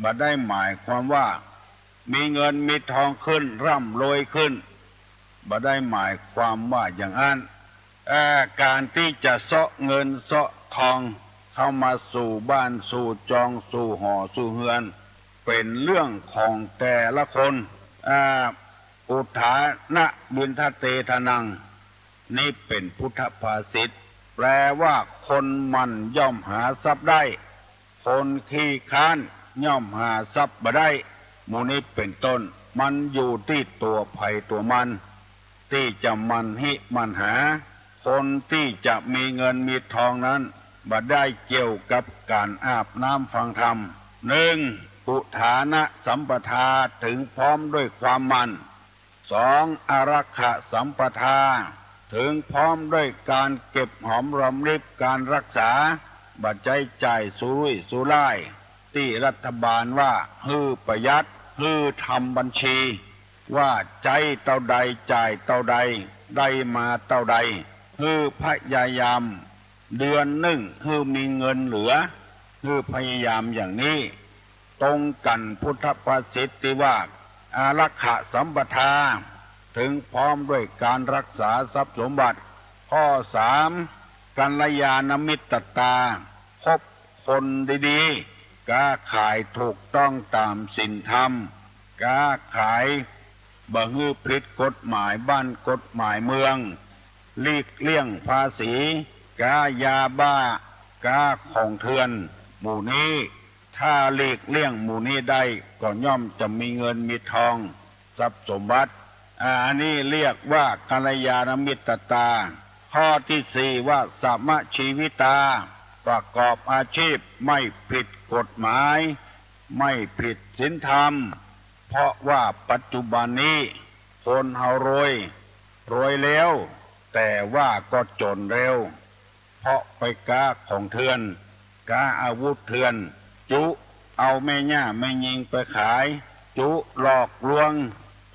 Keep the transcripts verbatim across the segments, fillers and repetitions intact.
บ่ได้หมายความว่ามีเงินมีทองขึ้น ร่ำรวยขึ้น บ่ได้หมายความว่าอย่างนั้น เอ่อ ก๋านตี้จะเซาะเงินเซาะทองเข้ามาสู่บ้านสู่จองสู่หอสู่เฮือน เป๋นเรื่องของแต่ละคน อ่า อุทานะ วินทะเตทะนัง นี้เป๋นพุทธภาษิต แปลว่า คนหมั่นย่อมหาทรัพย์ได้ คนขี้คร้านย่อมหาทรัพย์บ่ได้ หมู่นี้เป๋นต้น มันอยู่ตี้ตั๋วใผตั๋วมัน ตี้จะหมั่นฮิหมั่นหา คนตี้จะมีเงินมีทองนั้น บ่ได้เกี่ยวกับก๋านอาบน้ำฟังธรรม นึ่ง อุทานะสัมปทา เถิงพร้อมด้วยความหมั่น สอง อารักขะสัมปทา เถิงพร้อมด้วยก๋านเก็บหอมรอมริบก๋านรักษา บ่ใจ๊จ่ายสุรุ่ยสุร่าย ตี้รัฐบาลว่าหื้อประหยัด หื้อทำบัญชี ว่าใจ๊เต้าใดจ่ายเต้าใด ได้มาเต้าใด หื้อพยายาม เดือนนึ่งหื้อมีเงินเหลือ หื้อพยายามอย่างนี้ ตรงกั๋นพุทธภาษิตตี้ว่า อารักขะสัมปทา เถิงพร้อมด้วยก๋านรักษาทรัพย์สมบัติ ข้อสาม กัลยาณมิตรตา คบคนดีๆ ก๊าขายถูกต้องต๋ามศีลธรรม ก๊าขายบ่หื้อผิดกฎหมายบ้านกฎหมายเมือง หลีกเลี่ยงภาษี ก๊ายาบ้า ก๊าของเถื่อน หมู่นี้ ถ้าหลีกเลี่ยงหมู่นี้ได้ ก็ย่อมจะมีเงินมีทอง ทรัพย์สมบัติ อ่า อันนี้เรียกว่ากัลยาณมิตรตา ข้อตี้สี่ว่า สมะชีวิตา ประกอบอาชีพไม่ผิดกฎหมาย ไม่ผิดศีลธรรม เพราะว่าปัจจุบันนี้ คนเฮารวย รวยเร็ว แต่ว่าก็จ๋นเร็ว เพราะไปก๊าของเถื่อน ก๊าอาวุธเถื่อน จุเอาแม่หญ้าแม่ญิงไปขาย จุหลอกลวง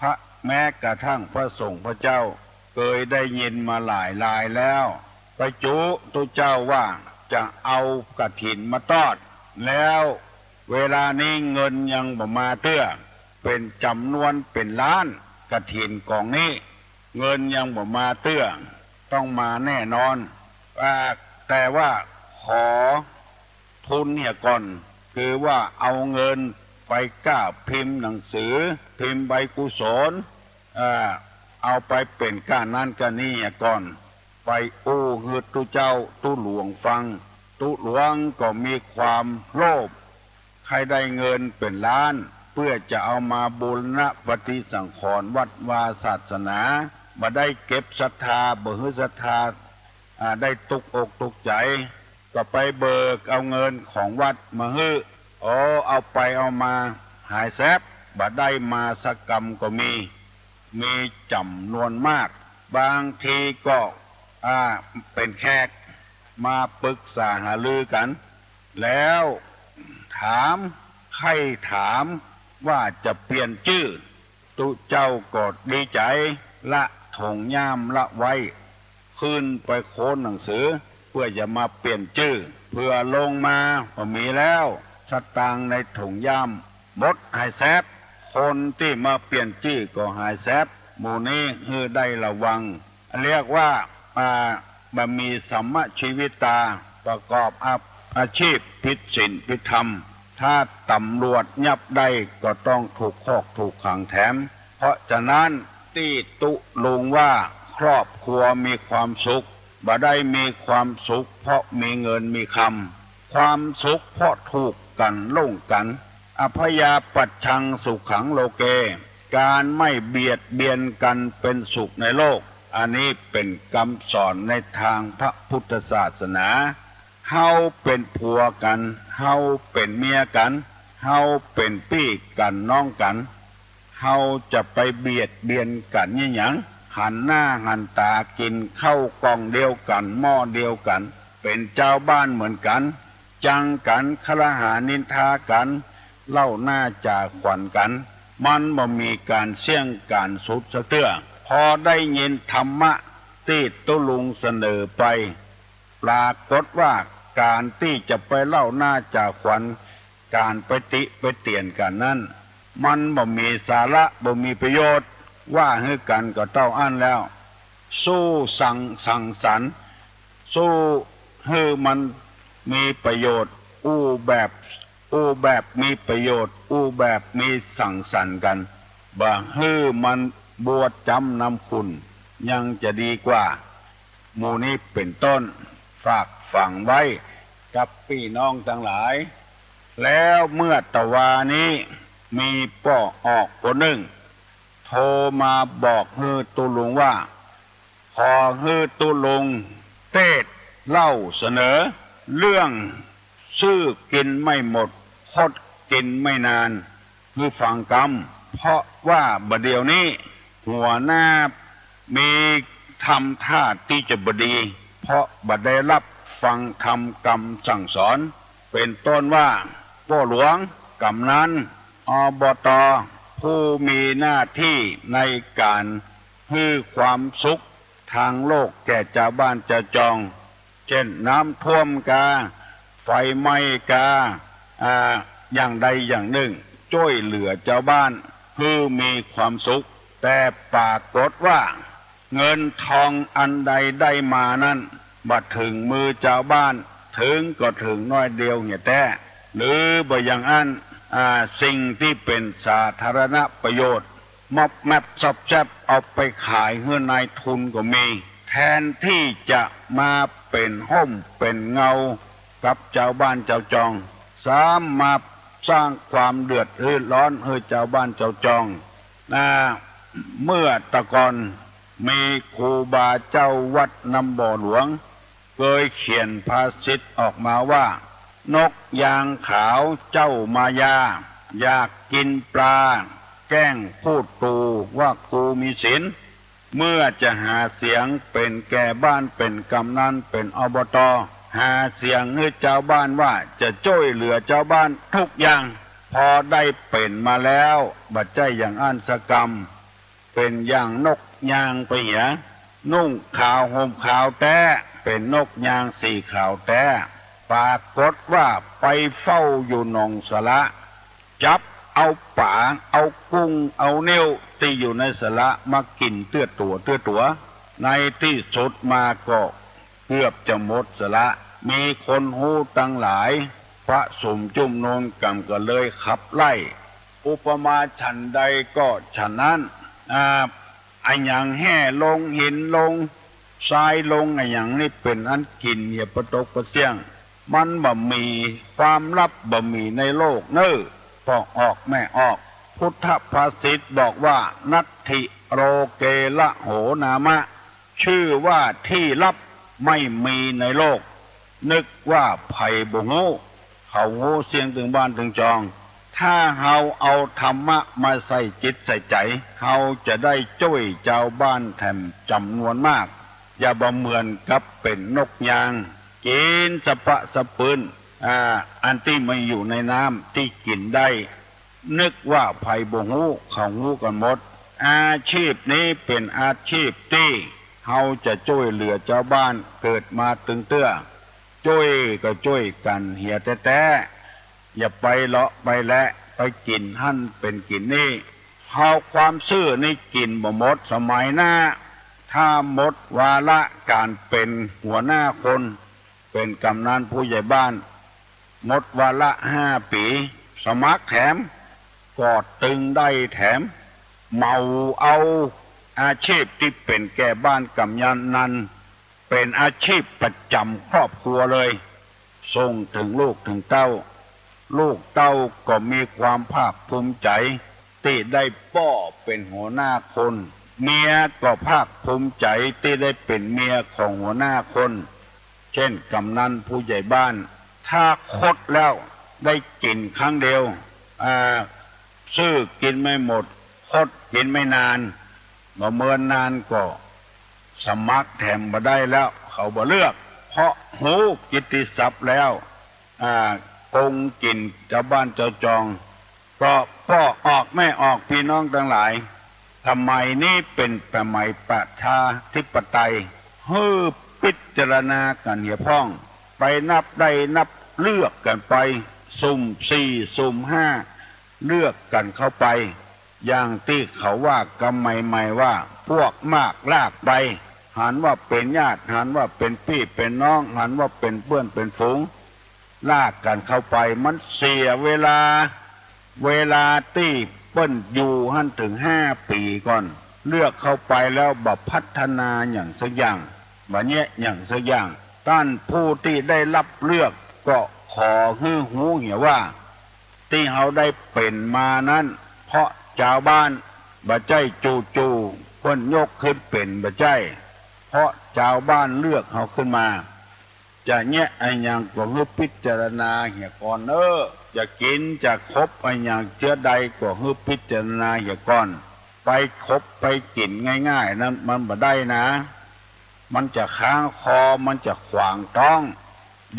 พระ แม้กระทั่งพระสงฆ์พระเจ้า เกยได้ยินมาหลายรายแล้ว ไปจุตุ๊เจ้าว่าจะเอากฐินมาตอด แล้วเวลานี้เงินยังบ่มาเตื้อ เป๋นจ๋ำนวนเป๋นล้าน กฐินก๋องนี้ เงินยังบ่มาเตื้อ ต้องมาแน่นอน อ่า แต่ว่าขอทุนเหียก่อน คือว่าเอาเงินไปก้าพิมพ์หนังสือ พิมพ์ใบกุศล อ่า เอาไปเป๋นก้านั้นก้านี้เหียก่อน ไปอู้หื้อตุ๊เจ้าตุ๊หลวงฟัง ตุ๊หลวงก็มีความโลภ ใค่ได้เงินเป๋นล้าน เปื้อจะเอามาบูรณะปฏิสังขรณ์วัดวาศาสนา บ่ได้เก็บศรัทธา บ่หื้อศรัทธา อ่า ได้ตุ๊กอกตุ๊กใจ๋ ก็ไปเบิกเอาเงินของวัดมาหื้อ โอ้ เอาไปเอามาหายแซบ บ่ได้มาสักกำก็มี มีจ๋ำนวนมาก บางทีก็ อ่า เป๋นแขก มาปรึกษาหารือกั๋น แล้วถาม ใค่ถามว่าจะเปลี่ยนจื้อ ตุ๊เจ้าก็ดีใจ๋ ละถงย่ามละไว้ ขึ้นไปโคนหนังสือ เปื้อจะมาเปลี่ยนจื้อ เผื่อลงมาบ่มีแล้ว สตางค์ในถงย่ามหมดหายแซบ คนตี้มาเปลี่ยนจื้อก็หายแซบ หมู่นี้หื้อได้ระวัง เรียกว่า อ่า บ่มีสัมมชีวิตา ประกอบอา อาชีพผิดศีลผิดธรรม ถ้าตำรวจยับได้ก็ต้องถูกคอกถูกขังแถม เพราะฉะนั้นตี้ตุ๊ลุงว่าครอบครัวมีความสุข บ่ได้มีความสุขเพราะมีเงินมีคำ ความสุขเพราะถูกกั๋นหลงกั๋น อัพพยาปัชชังสุขังโลเก ก๋านไม่เบียดเบียนกั๋นเป๋นสุขในโลก อันนี้เป๋นกำสอนในตางพระพุทธศาสนา เฮาเป๋นผัวกั๋น เฮาเป๋นเมียกั๋น เฮาเป๋นปี้กั๋นน้องกั๋น เฮาจะไปเบียดเบียนกั๋นเยียะหยัง หันหน้าหันต๋ากิ๋นข้าวก๋องเดียวกั๋น หม้อเดียวกั๋น เป๋นจาวบ้านเหมือนกั๋น จังกั๋น คละหานินทากั๋น เล่าหน้าจ๋าขวัญกั๋น มันบ่มีก๋านเสี้ยงก๋านสุดสักเตื้อ พอได้ยินธรรมะตี้ตุ๊ลุงเสนอไป ปรากฏว่าก๋านตี้จะไปเล่าหน้าจ๋าขวัญ ก๋านไปติไปเตียนกั๋นนั้น มันบ่มีสาระ บ่มีประโยชน์ ว่าหื้อกั๋นก็เต้าอั้นแล้ว สู้สัง สังสรรค์ สู้หื้อมันมีประโยชน์ อู้แบบ อู้แบบมีประโยชน์ อู้แบบมีสังสรรค์กั๋น บ่หื้อมันบัวจ๋ำนำขุ่น ยังจะดีกว่า หมู่นี้เป๋นต้น ฝากฝังไว้กับปี้น้องตังหลาย แล้วเมื่อตะวานี้มีป้อออกคนนึ่ง โทรมาบอกหื้อตุ๊ลุงว่า ขอหื้อตุ๊ลุงเตสน์เล่าเสนอ เรื่อง ซื่อกิ๋นไม่หมด คดกิ๋นไม่นาน หื้อฟังกำ เพราะว่าบ่าเดี่ยวนี้ หัวหน้ามีทำท่าตี้จะบ่ดี เพราะบ่ได้รับฟังธรรมกำสั่งสอน เป๋นต้นว่า ป้อหลวง กำนัน อบต ผู้มีหน้าตี้ในก๋านหื้อความสุขตางโลกแก่จาวบ้านจาวจอง เจ้นน้ำท่วมกา ไฟไหม้กา อ่า อย่างใดอย่างนึ่ง จ้วยเหลือจาวบ้านหื้อมีความสุข แต่ปรากฏว่า เงินทองอันใดได้มานั้น บ่เถิงมือจาวบ้าน เถิงก็เถิงน้อยเดียวเหียแต๊ หรือบ่อย่างอั้น อ่า สิ่งตี้เป๋นสาธารณประโยชน์ มอบแมบซอบแซบเอาไปขายหื้อนายทุนก็มี แทนตี้จะมาเป๋นฮ่มเป๋นเงากับจาวบ้านจาวจอง ซ้ำมาสร้างความเดือดร้อนหื้อจาวบ้านจาวจอง นะ เมื่อตะก่อนมีครูบาเจ้าวัดน้ำบ่อหลวง เกยเขียนภาษิตออกมาว่า นกยางขาวเจ้ามายา อยากกิ๋นปลา แกล้งพูดตู่ว่ากูมีศีล เมื่อจะหาเสียงเป๋นแก่บ้าน เป๋นกำนัน เป๋น อบต หาเสียงหื้อจาวบ้านว่าจะจ้วยเหลือจาวบ้านทุกอย่าง พอได้เป๋นมาแล้ว บ่ใจ้อย่างอั้นสักกำ เป๋นอย่างนกยางไปเหีย นุ่งขาวห่มขาวแต๊ เป๋นนกยางสีขาวแต๊ ปรากฏว่าไปเฝ้าอยู่หนองสระ จับเอาป๋า เอากุ้ง เอาเนียวตี้อยู่ในสระมากิ๋นเตื้อตั๋ว เตื้อตั๋ว ในตี้สุดมาก็เกือบจะหมดสระ มีคนฮู้ตังหลาย ประสุมจุมนุมกั๋นก็เลยขับไล่ อุปมาฉันใดก็ฉันนั้น อ่า อะหยังแฮ่ลง หินลง ทรายลง อะหยังนี้เป๋นอันกิ๋นเหียปะตกปะเสี้ยง มันบ่มีความลับ บ่มีในโลกเน่อ ป้อออกแม่ออก พุทธภาษิตบอกว่า นัตถิโลเกละโหนามะ ชื่อว่าตี้ลับไม่มีในโลก นึกว่าใผบ่ฮู้ เขาฮู้เสี้ยงตึงบ้านตึงจอง ถ้าเฮาเอาธรรมะมาใส่จิตใส่ใจ๋ เฮาจะได้จ้วยจาวบ้านแถมจ๋ำนวนมาก อย่าบ่เหมือนกับเป๋นนกยาง กิ๋นสะปะสะปืน อ่า อันตี้มีอยู่ในน้ำตี้กิ๋นได้ นึกว่าใผบ่ฮู้ เขาฮู้กั๋นหมด อาชีพนี้เป๋นอาชีพตี้เฮาจะจ้วยเหลือจาวบ้าน เกิดมาตึงเตื้อ จ้วยก็จ้วยกั๋นเหียแต๊ๆ อย่าไปเลาะไปและ ไปกิ๋นหั้นเป๋นกิ๋นนี่ เฮาความซื่อนี่กิ๋นบ่หมด สมัยหน้า ถ้าหมดวาระก๋านเป๋นหัวหน้าคน เป๋นกำนันผู้ใหญ่บ้าน หมดวาระห้าปี๋ สมัครแถม ก็ตึงได้แถม เหมาเอาอาชีพตี้เป๋นแก่บ้านกำนันนั้น เป๋นอาชีพประจ๋ำครอบครัวเลย ส่งเถิงลูกเถิงเต้า ลูกเต้าก็มีความภาคภูมิใจ๋ ตี้ได้ป้อเป๋นหัวหน้าคน เมียก็ภาคภูมิใจ๋ตี้ได้เป๋นเมียของหัวหน้าคน เจ้นกำนันผู้ใหญ่บ้าน ถ้าคดแล้วได้กิ๋นครั้งเดียว อ่า ซื่อกิ๋นไม่หมด คดกิ๋นไม่นาน บ่เมินนานก็สมัครแถมบ่ได้แล้ว เขาบ่เลือก เพราะฮู้กิตติศัพท์แล้ว อ่า โกงกิ๋นจาวบ้านจาวจอง ก็ป้อออกแม่ออก ปี้น้องตังหลาย สมัยนี้เป๋นสมัยประชาธิปไตย หื้อพิจารณากั๋นเหียพ่อง ไปนับได้นับเลือกกั๋นไป สุ่มสี่ สุ่มห้า เลือกกั๋นเข้าไป อย่างตี้เขาว่ากั๋นใหม่ๆ ว่า พวกมากลากไป หันว่าเป๋นญาติ หันว่าเป๋นปี้เป๋นน้อง หันว่าเป๋นเปื้อนเป๋นฝูง ลากกั๋นเข้าไป มันเสียเวลา เวลาตี้เปิ้นอยู่หั้นเถิงห้าปี๋ก่อน เลือกเข้าไปแล้วบ่พัฒนาหยังสักอย่าง บ่แยะหยังสักอย่าง ต้านผู้ตี้ได้ฮับเลือกก็ขอหื้อฮู้เหียว่า ตี้เฮาได้เป๋นมานั้น เพราะจาวบ้าน บ่ใจ้จู่ๆ เปิ้นยกขึ้นเป๋น บ่ใจ้ เพราะจาวบ้านเลือกเฮาขึ้นมา จะแยะอะหยังก็หื้อพิจารณาเหียก่อนเน่อ จะกิ๋นจะคบอะหยังเจื้อใดก็หื้อพิจารณาเหียก่อน ไปคบไปกิ๋นง่ายๆ นั้นมันบ่ได้นะ มันจะค้างคอ มันจะขวางต๊อง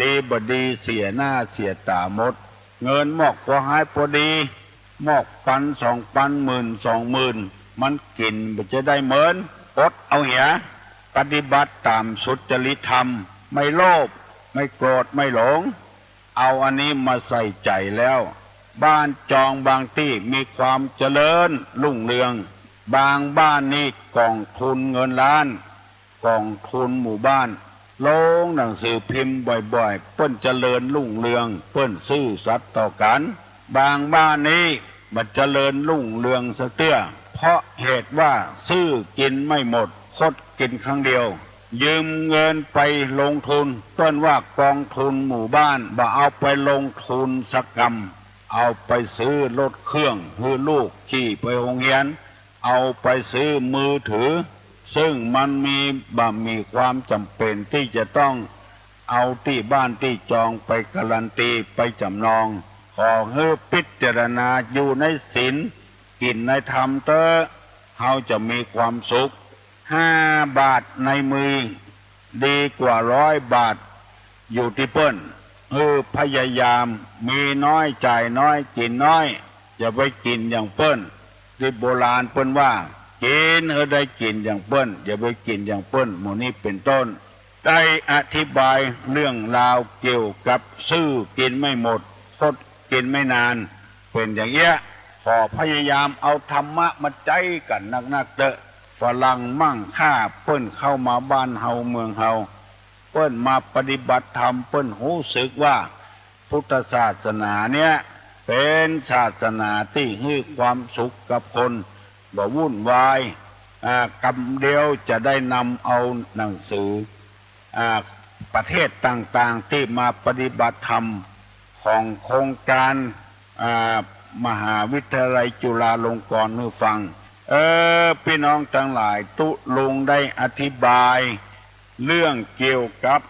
ดีบ่ดีเสียหน้าเสียต๋าหมด เงินมอกปอหายปอดี มอกปันสองปัน หมื่นสองหมื่น มันกิ๋นบ่ใจ้ได้เมิน อดเอาเหีย ปฏิบัติต๋ามสุจริตธรรม ไม่โลภ ไม่โกรธ ไม่หลง เอาอันนี้มาใส่ใจ๋แล้ว บ้านจองบางตี้มีความเจริญรุ่งเรือง บางบ้านนี่กองทุนเงินล้าน กองทุนหมู่บ้าน ลงหนังสือพิมพ์บ่อยๆ เปิ้นเจริญรุ่งเรือง เปิ้นซื่อสัตย์ต่อกั๋น บางบ้านนี้บ่เจริญรุ่งเรืองสักเตื้อ เพราะเหตุว่าซื้อกิ๋นไม่หมด คดกิ๋นครั้งเดียว ยืมเงินไปลงทุน เปิ้นว่ากองทุนหมู่บ้าน บ่เอาไปลงทุนสักกำ เอาไปซื้อรถเครื่องหื้อลูกขี่ไปโฮงเฮียน เอาไปซื้อมือถือ ซึ่งมันมี บ่มีความจ๋ำเป๋นตี้จะต้องเอาตี้บ้านตี้จองไปการันตี ไปจำนอง ขอหื้อพิจารณาอยู่ในศีล กิ๋นในธรรมเต๊อะ เฮาจะมีความสุข ห้าบาทในมือ ดีกว่าร้อยบาทอยู่ตี้เปิ้น หื้อพยายาม มีน้อยจ่ายน้อย กิ๋นน้อย อย่าไปกิ๋นอย่างเปิ้น ตี้โบราณเปิ้นว่า กิ๋นหื้อได้กิ๋นอย่างเปิ้น อย่าไปกิ๋นอย่างเปิ้น หมู่นี้เป๋นต้น ได้อธิบายเรื่องราวเกี่ยวกับซื้อกิ๋นไม่หมด คดกิ๋นไม่นาน เป๋นอย่างเอี้ย ขอพยายามเอาธรรมะมาใจ๊กั๋นนักๆ เต๊อะ ฝรั่งมั่งค่าเปิ้นเข้ามาบ้านเฮาเมืองเฮา เปิ้นมาปฏิบัติธรรม เปิ้นฮู้สึกว่าพุทธศาสนาเนี้ยเป๋นศาสนาตี้หื้อความสุขกับคน บ่วุ่นวาย อ่า กำเดียวจะได้นำเอาหนังสือ อ่า ประเทศต่างๆ ตี้มาปฏิบัติธรรมของโครงการ อ่า มหาวิทยาลัยจุฬาลงกรณ์หื้อฟัง เออ ปี้น้องตังหลาย ตุ๊ลุงได้อธิบายเรื่องเกี่ยวกับ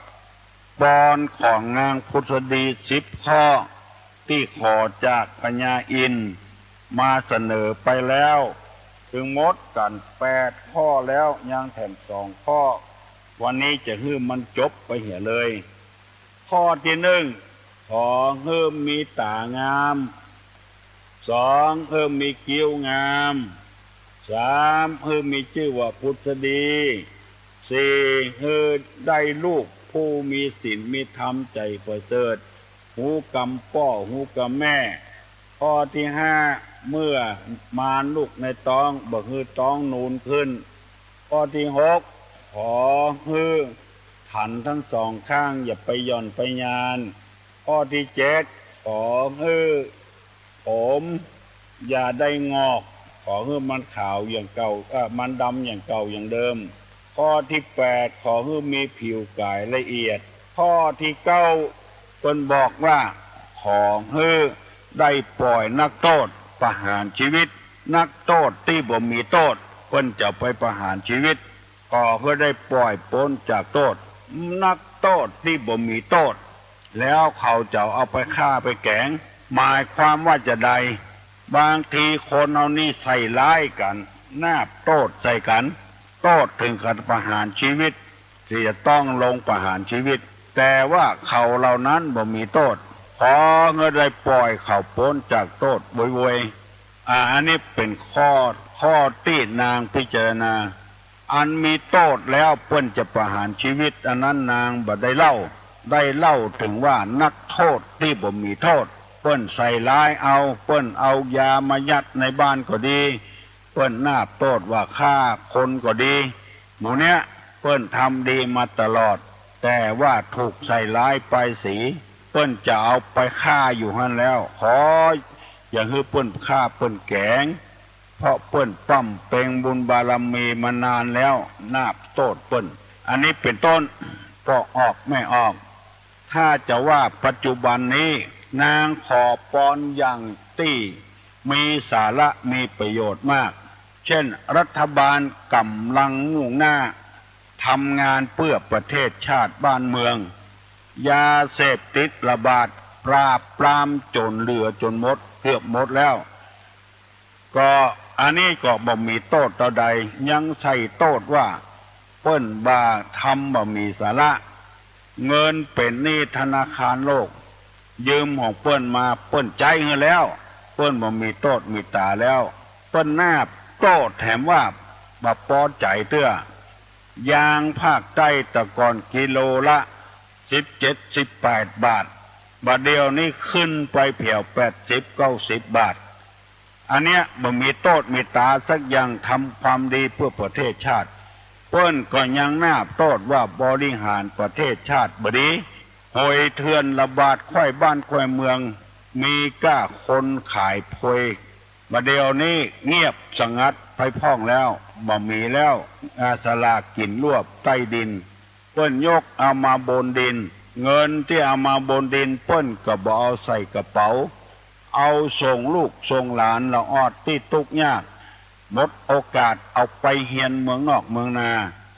ปอนของนางผุสดีสิบข้อ ตี้ขอจากพญาอินทร์มาเสนอไปแล้ว ตึงหมดกั๋นแปดข้อแล้ว ยังแถมสองข้อ วันนี้จะหื้อมันจบไปเหียเลย ข้อตี้นึ่ง ขอหื้อมีต๋างาม สอง หื้อมีคิ้วงาม สาม หื้อมีจื้อว่าผุสดี สี่ หื้อได้ลูกผู้มีศีลมีธรรมใจ๋ประเสริฐ ฮู้กำป้อฮู้กำแม่ ข้อตี้ห้า เมื่อมารลุกในต๊อง บ่หื้อต๊องนูนขึ้น ข้อตี้หก ขอหื้อถันตึงสองข้าง อย่าไปหย่อนไปยาน ข้อตี้เจ็ด ขอหื้อผมอย่าได้งอก ขอหื้อมันขาวอย่างเก่า เอ่อ มันดำอย่างเก่าอย่างเดิม ข้อตี้แปด ขอหื้อมีผิวก๋ายละเอียด ข้อตี้เก้า เปิ้นบอกว่า ขอหื้อได้ป่อยนักโต้ษประหารชีวิต นักโต้ษตี้บ่มีโต้ษ เปิ้นจะไปประหารชีวิต ขอหื้อได้ป่อยป๊นจากโต้ษ นักโต้ษตี้บ่มีโต้ษ แล้วเขาจะเอาไปฆ่าไปแก๋ง หมายความว่าจาใด บางทีคนเฮานี่ใส่ร้ายกั๋น นาบโต้ษใส่กั๋น โต้ษเถิงกั๋นประหารชีวิต ตี้จะต้องลงประหารชีวิต แต่ว่าเขาเหล่านั้นบ่มีโต้ษ ขอหื้อได้ป่อยเขาป๊นจากโต้ษโวยๆ อ่า อันนี้เป๋นข้อ ข้อตี้นางพิจารณา อันมีโต้ษแล้วเปิ้นจะประหารชีวิต อันนั้นนางบ่ได้เล่า ได้เล่าเถิงว่านักโต้ษตี้บ่มีโต้ษ ปิ้นใส่ร้ายเอา ปิ้นเอายามายัดในบ้านก็ดี ปิ้นนาบโต้ษว่าฆ่าคนก็ดี หมู่เนี้ยปิ้นทำดีมาตลอด แต่ว่าถูกใส่ร้ายป้ายสี ปิ้นจะเอาไปฆ่าอยู่หั้นแล้ว ขออย่าหื้อปิ้นฆ่าปิ้นแก๋ง เพราะปิ้นบำเพ็ญบุญบารมีมานานแล้ว นาบโต้ษปิ้น อันนี้เป๋นต้น ปอกออกแม่ออก ถ้าจะว่าปัจจุบันนี้ นางขอปอนอย่างตี้มีสาระมีประโยชน์มาก เช่น รัฐบาลก่ำลังมุ่งหน้าทำงานเปื้อประเทศชาติบ้านเมือง ยาเสพติดระบาด ปราบปรามจ๋นเหลือจ๋นหมด เกือบหมดแล้ว ก็อันนี้ก็บ่มีโต้ษเต้าใด ยังใส่โต้ษว่าเปิ้นบ่าทำบ่มีสาระ เงินเป๋นหนี้ธนาคารโลก ยืมของเปิ้นมา เปิ้นใจ๊หื้อแล้ว เปิ้นบ่มีโต้ษมีต๋าแล้ว เปิ้นนาบโต้ษแถมว่าบ่ปอใจ๋เตื้อ ยางภาคใต้แต่ก่อนกิโลละสิบเจ็ด สิบแปดบาท บ่าเดี่ยวนี้ขึ้นไปแผวแปดสิบ เก้าสิบบาท อันเนี้ยบ่มีโต้ษมีต๋าสักอย่าง ทำความดีเปื้อประเทศชาติ เปิ้นก็ยังนาบโต้ษว่าบริหารประเทศชาติบ่ดี หวยเถื่อนระบาดค่อยบ้านค่อยเมือง มีก้าคนขายพวย บ่าเดี่ยวนี้เงียบสงัดไปพ่องแล้ว บ่มีแล้ว อ่า สลากกิ๋นรวบใต้ดิน เปิ้นยกเอามาบนดิน เงินตี้เอามาบนดินเปิ้นก็บ่เอาใส่กระเป๋า เอาส่งลูกส่งหลานละออดตี้ตุ๊กยาก หมดโอกาสเอาไปเฮียนเมืองนอกเมืองนา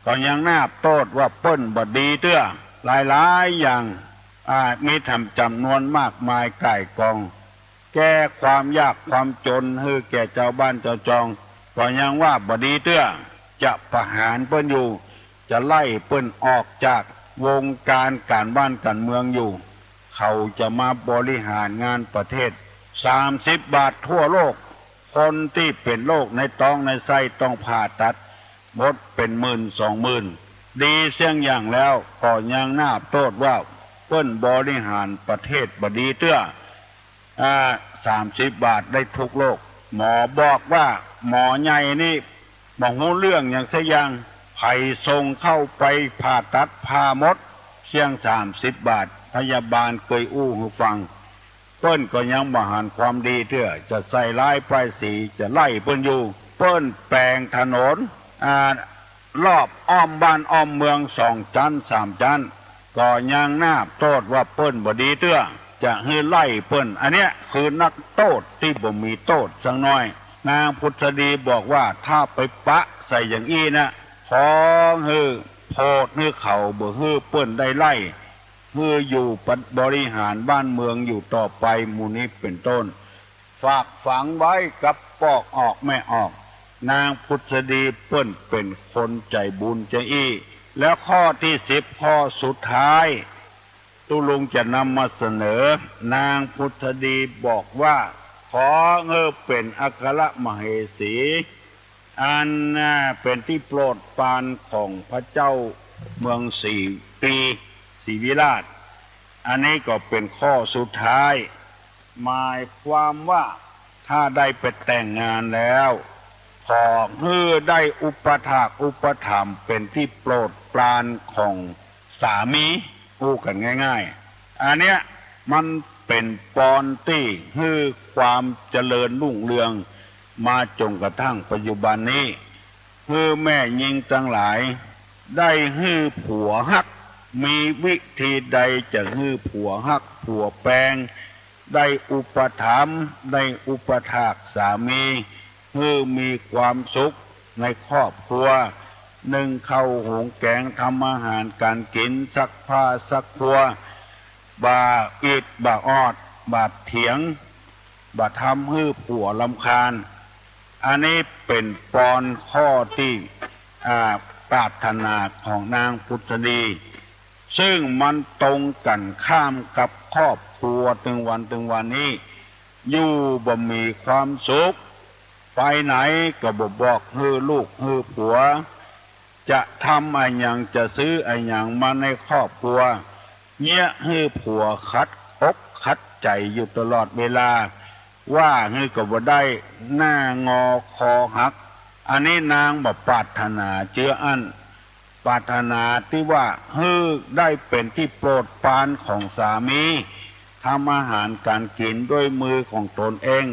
ก็ยังนาบโต้ษว่าเปิ้นบ่ดีเตื้อ หลายๆ อย่าง อ่า มีทำจ๋ำนวนมากมายก่ายกอง แก้ความยากความจ๋นหื้อแก่จาวบ้านจาวจอง ก็ยังว่าบ่ดีเตื้อ จะประหารเปิ้นอยู่ จะไล่เปิ้นออกจากวงการก๋านบ้านก๋านเมืองอยู่ เขาจะมาบริหารงานประเทศ สามสิบบาททั่วโลก คนตี้เป๋นโรคในต๊องในไส้ต้องผ่าตัด หมดเป๋นหมื่นสองหมื่น ดีเสี้ยงอย่างแล้ว ก็ยังนาบโต้ษว่าเปิ้นบริหารประเทศบ่ดีเตื้อ อ่า สามสิบบาทได้ทุกโรค หมอบอกว่าหมอใหญ่นี่บ่ฮู้เรื่องหยังสักอย่าง ใผส่งเข้าไปผ่าตัดผ่าหมด เสี้ยงสามสิบบาท พยาบาลเกยอู้หื้อฟัง เปิ้นก็ยังบ่หันความดีเตื้อ จะใส่ร้ายป้ายสี จะไล่เปิ้นอยู่ เปิ้นแป๋งถนน อ่า รอบอ้อมบ้านอ้อมเมืองสองจั๊นสามจั๊น ก็ยังนาบโต้ษว่าเปิ้นบ่ดีเตื้อ จะหื้อไล่เปิ้น อันเนี้ยคือนักโต้ษตี้บ่มีโต้ษสักหน้อย นางผุดสดีบอกว่าถ้าไปปะใส่อย่างอี้นะ ขอหื้อโผดหื้อเขา บ่หื้อเปิ้นได้ไล่ หื้ออยู่บริหารบ้านเมืองอยู่ต่อไป หมู่นี้เป๋นต้น ฝากฝังไว้กับปอกออกแม่ออก นางผุดสดีเปิ้นเป๋นคนใจ๋บุญจาอี้ แล้วข้อตี้สิบ ข้อสุดท้าย ตุ๊ลุงจะนำมาเสนอ นางผุดสดีบอกว่า ขอหื้อเป๋นอัครมเหสี อันน่าเป๋นตี้โปรดปรานของพระเจ้าเมืองศรีปี ศรีวิราช อันนี้ก็เป๋นข้อสุดท้าย หมายความว่าถ้าได้ไปแต่งงานแล้ว ขอหื้อได้อุปถากอุปถัมภ์เป๋นตี้โปรดปรานของสามี อู้กั๋นง่ายๆ อันเนี้ยมันเป๋นปอนตี้หื้อความเจริญรุ่งเรืองมาจ๋นกระทั่งปัจจุบันนี้ หื้อแม่ญิงตังหลายได้หื้อผัวฮัก มีวิธีใดจะหื้อผัวฮักผัวแปง ได้อุปถัมภ์ ได้อุปถากสามี หื้อมีความสุขในครอบครัว นึ่งข้าวหุงแก๋ง ทำอาหารก๋านกิ๋น ซักผ้าซักครัว บ่าอิดบ่าออด บ่าเถียง บ่าทำหื้อผัวรำคาญ อันนี้เป๋นปอนข้อตี้ อ่า ปรารถนาของนางผุดสดี ซึ่งมันตรงกั๋นข้ามกับครอบครัวตึงวันตึงวันนี้ อยู่บ่มีความสุข ไปไหนก็บ่บอกหื้อลูกหื้อผัว จะทำอะหยังจะซื้ออะหยังมาในครอบครัว เยียะหื้อผัวขัดอกขัด ใจ๋อยู่ตลอดเวลา ว่าหื้อก็บ่ได้ หน้างอคอหัก อันนี้นางบ่ปรารถนาเจื้ออั้น ปรารถนาตี้ว่าหื้อได้เป๋นตี้โปรดปรานของสามี ทำอาหารก๋านกิ๋นด้วยมือของตนเอง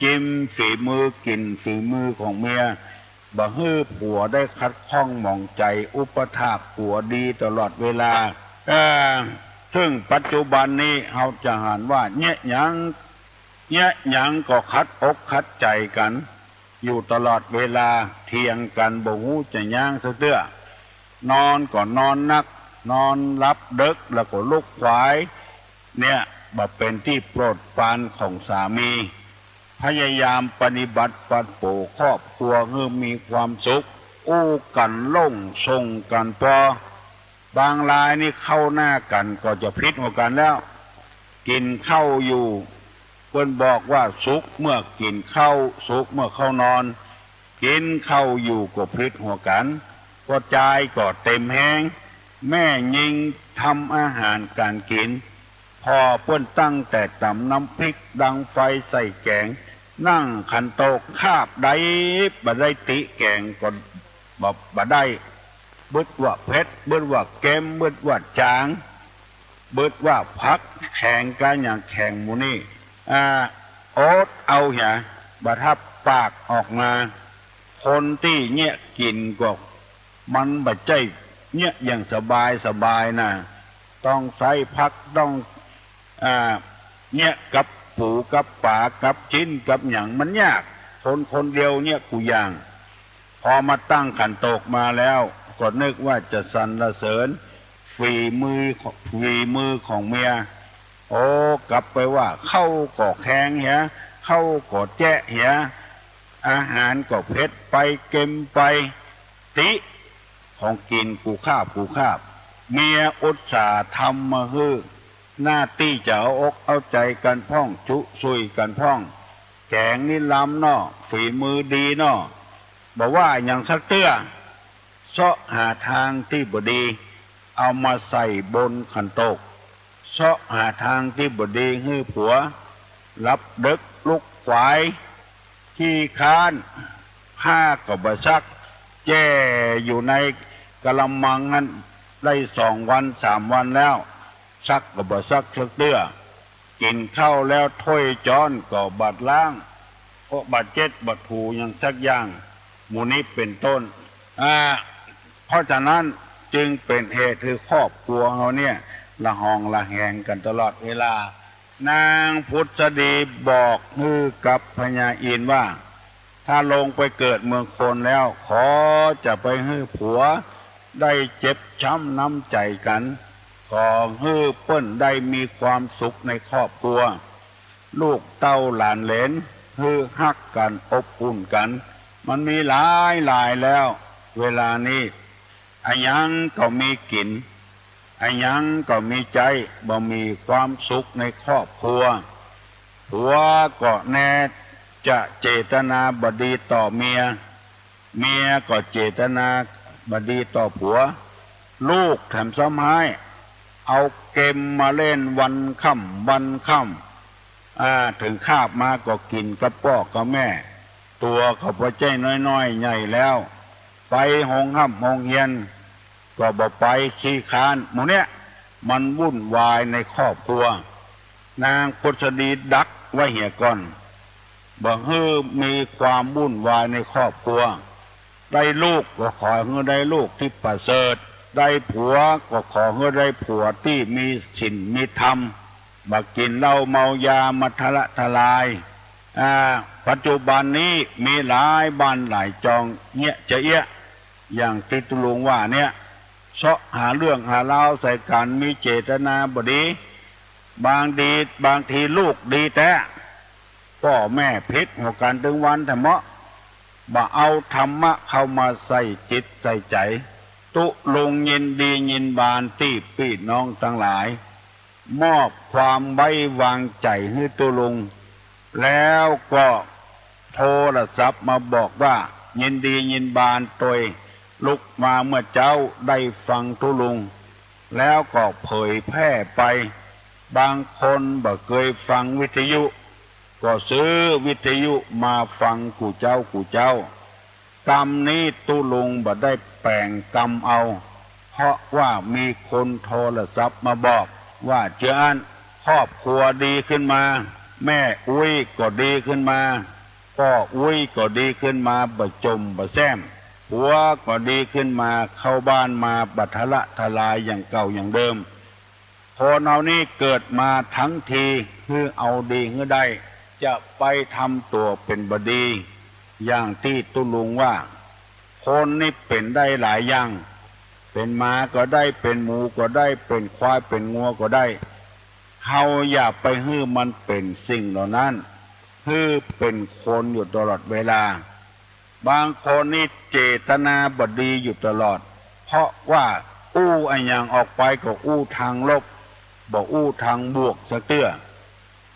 จิมฝีมือกิ๋นฝีมือของเมีย บ่หื้อผัวได้ขัดข้องหมองใจ๋ อุปถากผัวดีตลอดเวลา เอ่อ ซึ่งปัจจุบันนี้เฮาจะหันว่าเยียะหยัง เยียะหยังก็ขัดอกขัดใจ๋กั๋นอยู่ตลอดเวลา เถียงกั๋นบ่ฮู้จะยั้งสักเตื้อ นอนก็นอนนัก นอนหลับเดิ็กแล้วก็ลุกขวาย เนี่ย บ่เป๋นตี้โปรดปรานของสามี พยายามปฏิบัติปรับปรุงครอบครัวหื้อมีความสุข อู้กั๋นโล่ง ส่งกั๋นปอ บางรายนี่เข้าหน้ากั๋นก็จะผิดหัวกั๋นแล้ว กิ๋นข้าวอยู่ เปิ้นบอกว่าสุขเมื่อกิ๋นข้าว สุขเมื่อเข้านอน กิ๋นข้าวอยู่ก็ผิดหัวกั๋น ก็จายก็เต็มแฮง แม่ญิงทำอาหารก๋านกิ๋น ผ่อเปิ้นตั้งแต่ต๋ำน้ำพริก ดังไฟ ใส่แก๋ง นั่งขันโตก คาบใดบ่ได้ ติแก๋งก็บ่ บ่ได้ บึดว่าเผ็ด บึดว่าเก็ม บึดว่าจ๋าง บึดว่าผักแข็งกะหยังแข็งหมู่นี้ อ่า อดเอาเหีย บ่ทับปากออกมา คนตี้เยียะกิ๋นก็ มันบ่ใจ้เยียะอย่างสบายสบายนะ ต้องใส้ผัก ต้อง อ่า เยียะกับปู๋กับป๋า กับจิ๊นกับหยัง มันยาก คนคนเดียวเยียะกู้อย่าง พอมาตั้งขันโตกมาแล้ว ก็นึกว่าจะสรรเสริญฝีมือของ ฝีมือของเมีย โอ้ กลับไปว่าข้าวก็แข็งเหีย ข้าวก็แจ๊ะเหีย อาหารก็เผ็ดไป เก็มไป ติ ของกิ๋นกู้คาบกู้คาบ เมียอุตส่าห์ทำมาหื้อ หน้าตี้จะเอาอกเอาใจ๋กั๋นพ่อง จุซุยกั๋นพ่อง แก๋งนี้ลำเนาะ ฝีมือดีเนาะ บ่ว่าหยังสักเตื้อ เซาะหาตางตี้บ่ดี เอามาใส่บนขันโตก เซาะหาตางตี้บ่ดีหื้อผัว หลับเดิ็กลุกขวาย ขี้คร้าน ผ้าก็บ่ซัก แจ้อยู่ในกะละมังนั้นได้สองวันสามวันแล้ว ซักก็บ่ซักสักเตื้อ กิ๋นข้าวแล้วถ้วยจ๊อนก็บ่ล้าง ก็บ่เจ็ดบ่ถูหยังสักอย่าง หมู่นี้เป๋นต้น อ่า เพราะฉะนั้นจึงเป๋นเหตุหื้อครอบครัวเฮาเนี่ย ระหองระแหงกั๋นตลอดเวลา นางผุษดีบอกหื้อกับพญาอินทร์ว่า ถ้าลงไปเกิดเมืองคนแล้ว ขอจะไปหื้อผัวได้เจ็บจ๊ำน้ำใจ๋กั๋น ขอหื้อเปิ้นได้มีความสุขในครอบครัว ลูกเต้าหลานเหลน หื้อฮักกั๋นอบอุ่นกั๋น มันมีหลายหลายแล้ว เวลานี้ อะหยังก็มีกิ๋น อะหยังก็มีใจ๊ บ่มีความสุขในครอบครัว ผัวก็แน่จะเจตนาบ่ดีต่อเมีย เมียก็เจตนาบ่ดีต่อผัว ลูกแถมซ้ำฮ้าย เอาเกมมาเล่นวันค่ำวันค่ำ อ่า เถิงคาบมาก็กิ๋นกับป้อกับแม่ ตั๋วก็บ่ใจ้น้อยๆ ใหญ่แล้ว ไปโฮงฮ่ำโฮงเฮียนก็บ่ไป ขี้คร้าน หมู่เนี้ย มันวุ่นวายในครอบครัว นางผุษดีดักไว้เหียก่อน บ่หื้อมีความวุ่นวายในครอบครัว ได้ลูกก็ขอหื้อได้ลูกตี้ประเสริฐ ได้ผัวก็ขอหื้อได้ผัวตี้มีศีลมีธรรม บ่กิ๋นเหล้าเมายามาทะละทะลาย อ่า ปัจจุบันนี้มีหลายบ้านหลายจองเยียะจะเยียะ อย่างตี้ตุ๊ลุงว่าเนี่ย เซาะหาเรื่องหาราวใส่กั๋น มีเจตนาบ่ดี บางดี บางทีลูกดีแต๊ ป้อแม่ผิดหัวกั๋นตึงวันแต๊เมาะ บ่เอาธรรมะเข้ามาใส่จิตใส่ใจ๋ ตุ๊ลุงยินดียินบานตี้ปี้น้องตังหลาย มอบความไว้วางใจ๋หื้อตุ๊ลุง แล้วก็โทรศัพท์มาบอกว่า ยินดียินบานตวย ลุกมาเมื่อเจ๊าได้ฟังตุ๊ลุง แล้วก็เผยแพร่ไป บางคนบ่เกยฟังวิทยุ ก็ซื้อวิทยุมาฟังกู้เจ๊ากู้เจ๊า กำนี้ตุ๊ลุงบ่ได้แป๋งกำเอา เพราะว่ามีคนโทรศัพท์มาบอกว่าเจื้ออั้น ครอบครัวดีขึ้นมา แม่อุ๊ยก็ดีขึ้นมา ป้ออุ๊ยก็ดีขึ้นมา บ่จ่มบ่แส้ม ผัวก็ดีขึ้นมา เข้าบ้านมาบ่ทะละทะลายอย่างเก่าอย่างเดิม คนเฮานี้เกิดมาทั้งที หื้อเอาดีหื้อได้ จะไปทำตั๋วเป๋นบ่ดี อย่างตี้ตุ๊ลุงว่า คนนี้เป๋นได้หลายอย่าง เป๋นหมาก็ได้ เป๋นหมูก็ได้ เป๋นควาย เป๋นงัวก็ได้ เฮาอย่าไปหื้อมันเป๋นสิ่งเหล่านั้น หื้อเป๋นคนอยู่ตลอดเวลา บางคนนี่เจตนาบ่ดีอยู่ตลอด เพราะว่าอู้อะหยังออกไปก็อู้ตางลบ บ่อู้ตางบวกสักเตื้อ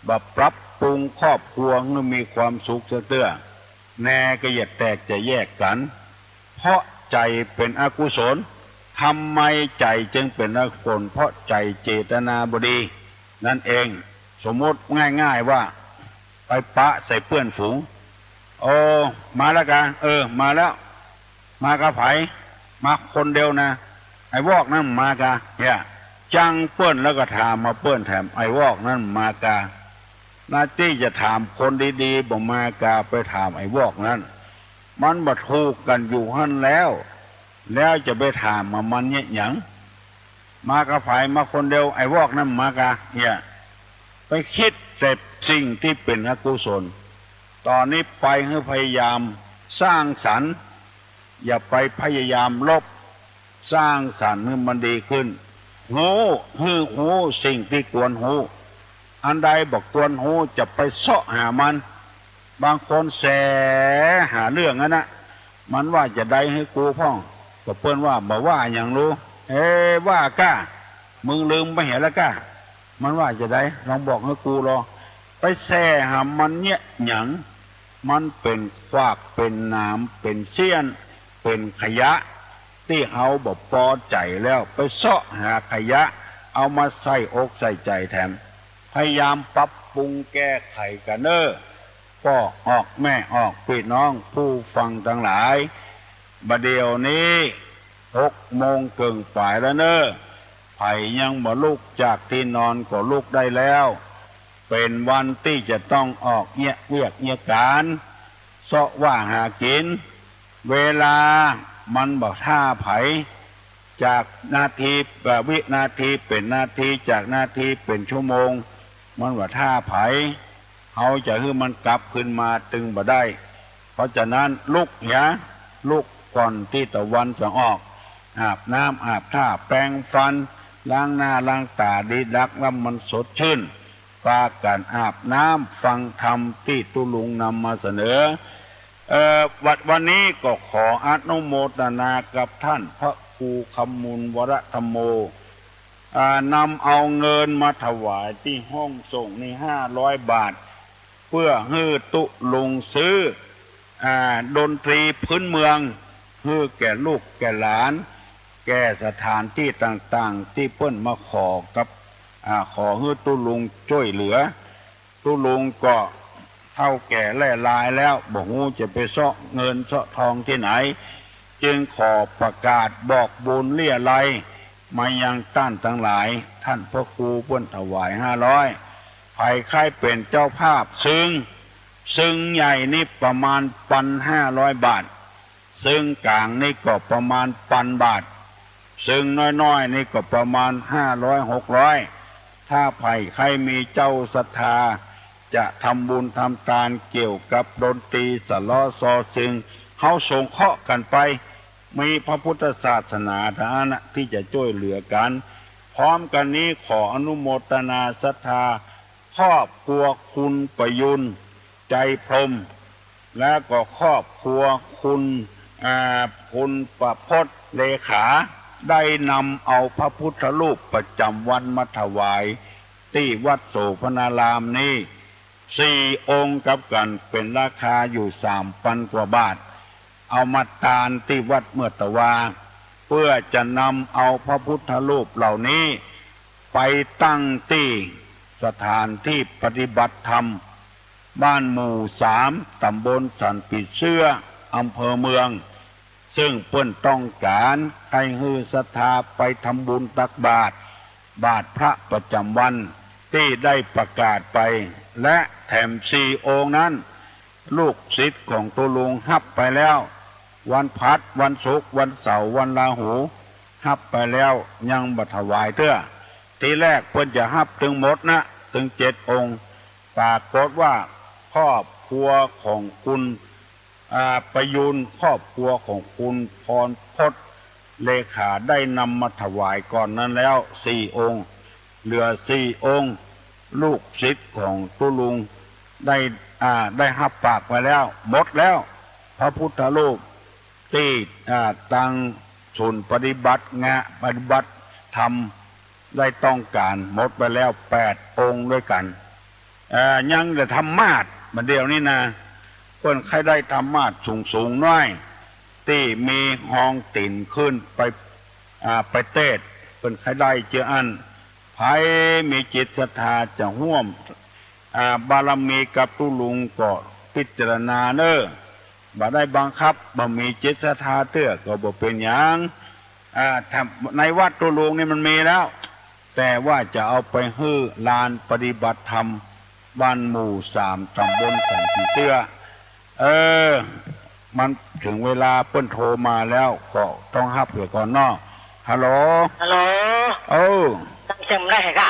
บ่ปรับปรุงครอบครัวหื้อมีความสุขสักเตื้อ แน่ก็อย่าแตกจะแยกกั๋น เพราะใจ๋เป๋นอกุศล ทำไมใจ๋จึงเป๋นอกุศล เพราะใจ๋เจตนาบ่ดี นั่นเอง สมมุติง่ายๆ ว่า ไปปะใส่เปื้อนฝูง โอ้ มาแล้วกา เออ มาแล้ว มากับใผ มาคนเดียวนะ ไอ้วอกนั้นมากา เนี่ย จังเปิ้นแล้วก็ถามมาเปิ้นแถม ไอ้วอกนั้นมากา หน้าตี้จะถามคนดีๆ บ่มากา ไปถามไอ้วอกนั้น มันบ่ถูกกั๋นอยู่หั้นแล้ว แล้วจะไปถามมามันเนี่ยหยัง มากับใผ มาคนเดียว ไอ้วอกนั้นมากา เนี่ย ไปกึ๊ดแต่สิ่งตี้เป๋นอกุศล ต่อนี้ไปหื้อพยายามสร้างสรรค์ อย่าไปพยายามลบ สร้างสรรค์หื้อมันดีขึ้น ฮู้ หื้อฮู้สิ่งตี้ควรฮู้ อันใดบ่ควรฮู้จะไปเซาะหามัน บางคนแสหาเรื่องอันนะ มันว่าจะใดหื้อกูพ่อง ก็เปิ้นว่าบ่ว่าหยังลู เอ ว่าก้า มึงลืมไปเหียแล้วก้า มันว่าจะใด ลองบอกหื้อกูลอ ไปแสหามันเนี่ยหยัง มันเป๋นขวาก เป๋นหนาม เป๋นเสี้ยน เป๋นขยะ ตี้เฮาบ่ปอใจ๋แล้ว ไปเซาะหาขยะ เอามาใส่อกใส่ใจ๋แถม พยายามปรับปรุงแก้ไขกั๋นเน่อ ป้อออกแม่ออก ปี้น้องผู้ฟังตังหลาย บ่าเดี่ยวนี้ หกโมงเกิ่งป๋ายแล้วเน่อ ใผยังบ่ลุกจากตี้นอนก็ลุกได้แล้ว เป๋นวันตี้จะต้องออกเยียะเวียกเยียะก๋าน เซาะว่าหากิ๋น เวลามันบ่ถ้าใผ จากนาที เอ่อ วินาทีเป๋นนาที จากนาทีเป๋นชั่วโมง มันบ่ถ้าใผ เฮาจะหื้อมันกลับคืนมาตึงบ่ได้ เพราะฉะนั้นลุกเหีย ลุกก่อนตี้ตะวันจะออก อาบน้ำอาบท่า แปรงฟัน ล้างหน้าล้างต๋าดีนัก แล้วมันสดชื่น ปากั๋นอาบน้ำฟังธรรมตี้ตุ๊ลุงนำมาเสนอ เอ่อ วัน วันนี้ก็ขออนุโมทนากับท่านพระครูคำมูลวรธรรมโม อ่า นำเอาเงินมาถวายตี้ห้องส่งนี่ห้าร้อยบาท เพื่อหื้อตุ๊ลุงซื้อ อ่า ดนตรีพื้นเมือง หื้อแก่ลูกแก่หลาน แก่สถานตี้ต่างๆ ตี้เปิ้นมาขอกับ อ่า ขอหื้อตุ๊ลุงจ้วยเหลือ ตุ๊ลุงก็เฒ่าแก่แล่ลายแล้ว บ่ฮู้จะไปเซาะเงินเซาะทองตี้ไหน จึงขอประกาศบอกบุญเลี้ยไลมายังต้านตังหลาย ท่านพระครูเปิ้นถวายห้าร้อย ใผใค่เป๋นเจ้าภาพ ซึ่ง ซึ่งใหญ่นี่ประมาณปันห้าร้อยบาท ซึ่งก๋างนี่ก็ประมาณปันบาท ซึ่งน้อยๆ นี่ก็ประมาณห้าร้อยหกร้อย ถ้าใผใค่มีเจ้าศรัทธา จะทำบุญทำตานเกี่ยวกับดนตรีสะเลาะซอซึ่ง เฮาสงเคราะห์กั๋นไป มีพระพุทธศาสนาเต้าอั้นนะตี้จะจ้วยเหลือกั๋น พร้อมกั๋นนี้ขออนุโมทนาศรัทธา ครอบครัวคุณประยุน ใจพรหม และก็ครอบครัวคุณ อ่า คุณประพจน์เลขา ได้นำเอาพระพุทธรูปประจ๋ำวัดมาถวายตี้วัดโสภณารามนี้ สี่องค์กับกั๋น เป๋นราคาอยู่สามปันกว่าบาท เอามาตานตี้วัดเมื่อตะวา เพื่อจะนำเอาพระพุทธรูปเหล่านี้ ไปตั้งตี้ สถานที่ปฏิบัติธรรม บ้านหมู่สาม ตำบลสันผีเสื้อ อำเภอเมือง ซึ่งเปิ้นต้องก๋านใค่หื้อศรัทธาไปทำบุญตักบาตร บาตรพระประจำวันตี้ได้ประกาศไป และแถมสี่องค์นั้น ลูกศิษย์ของตุ๊ลุงฮับไปแล้ว วันพฤหัส วันศุกร์ วันเสาร์ วันลาหู ฮับไปแล้ว ยังบ่ถวายเตื้อ ทีแรกเปิ้นจะฮับตึงหมดนะ ตึงเจ็ดองค์ ปรากฏว่าครอบครัวของคุณ อ่า ประยูร ครอบครัวของคุณพรพจน์เลขาได้นำมาถวายก่อนนั้นแล้วสี่องค์ เหลือสี่องค์ ลูกศิษย์ของตุ๊ลุงได้ อ่า ได้ฮับฝากไปแล้ว หมดแล้ว พระพุทธรูปตี้ อ่า ตังศูนย์ปฏิบัติงะ ปฏิบัติธรรม ได้ต้องก๋านหมดไปแล้วแปดองค์ด้วยกั๋น เอ่อ ยังแต่ธรรมาสน์ บ่าเดี่ยวนี้นะ เปิ้นใค่ได้ธรรมาสน์สูงๆ น้อย ตี้มีฮองตี๋นขึ้นไป อ่า ไปเตสน์ เปิ้นใค่ได้เจื้ออั้น ใผมีจิตศรัทธาจะฮ่วม อ่า บารมีกับตุ๊ลุงก็พิจารณาเน่อ บ่ได้บังคับ บ่มีจิตศรัทธาเตื้อก็บ่เป๋นหยัง อ่า ถ้าในวัดตุ๊ลุงนี่มันมีแล้ว แต่ว่าจะเอาไปหื้อลานปฏิบัติธรรม บ้านหมู่สาม ตำบลสันผีเสื้อ เออ มันเถิงเวลาเปิ้นโทรมาแล้ว ก็ต้องฮับเสียก่อนเนาะ ฮัลโหล ฮัลโหล เออ จ๋ำ จ๋ำได้ก่ะ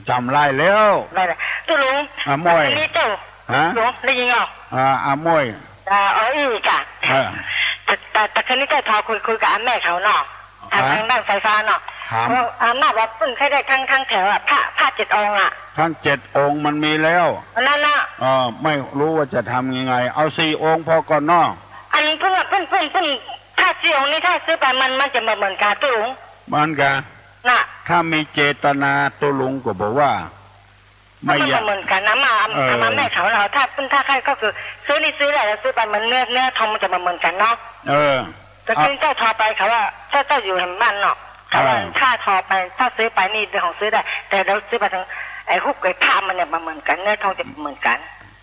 จ๋ำได้แล้ว ได้แล้ว ตุ๊ลุง อ่ะ ม้อย อันนี้เจ้า ฮะ ตุ๊ลุง ได้ยินก่อ อ่า อ่ะ ม้อย อ่า เออ อี้ก่ะ เออ แต่ แต่ แต่คืนนี้เจ้าโทรคุย คุยกับอาแม่เขาเนาะ ทาง ฮะ ทางด้านไฟฟ้าเนาะ ถาม เขา อาม่าว่าเปิ้นใค่ได้ทั้ง ทั้งแถวอะ พระ พระเจ็ดองค์อะ ทั้งเจ็ดองค์มันมีแล้ว อันนั้นน่ะ เออ ไม่รู้ว่าจะทำยังไง เอาสี่องค์พอก่อนเนาะ อันเปิ้นว่าเปิ้น เปิ้น เปิ้น ถ้าสี่องค์นี้ถ้าซื้อไปมัน มันจะบ่เหมือนกั๋นตุ๊ลุง เหมือนกั๋น น่ะ ถ้ามีเจตนาตุ๊ลุงก็บอกว่า มัน ไม่ มัน อยาก บ่เหมือนกั๋นนะ มา เออ อาม่าแม่เขาเนาะ ถ้า ถ้าใค่ก็คือซื้อนี่ซื้อได้ แล้วซื้อไปมันเนื้อ เนื้อทองมันจะบ่เหมือนกั๋นเนาะ เออ แต่ อ่ะ คืนเจ้าโทรไปเขาว่า เจ้า เจ้าอยู่แถวบ้านเนาะ เขาว่า เออ ถ้าโทรไป ถ้าซื้อไปนี่เป็นของซื้อได้ แต่เฮาซื้อไปตังไอ้ฮุบไอ้พระมันเนี่ยบ่เหมือนกั๋น เนื้อทองจะบ่เหมือนกั๋น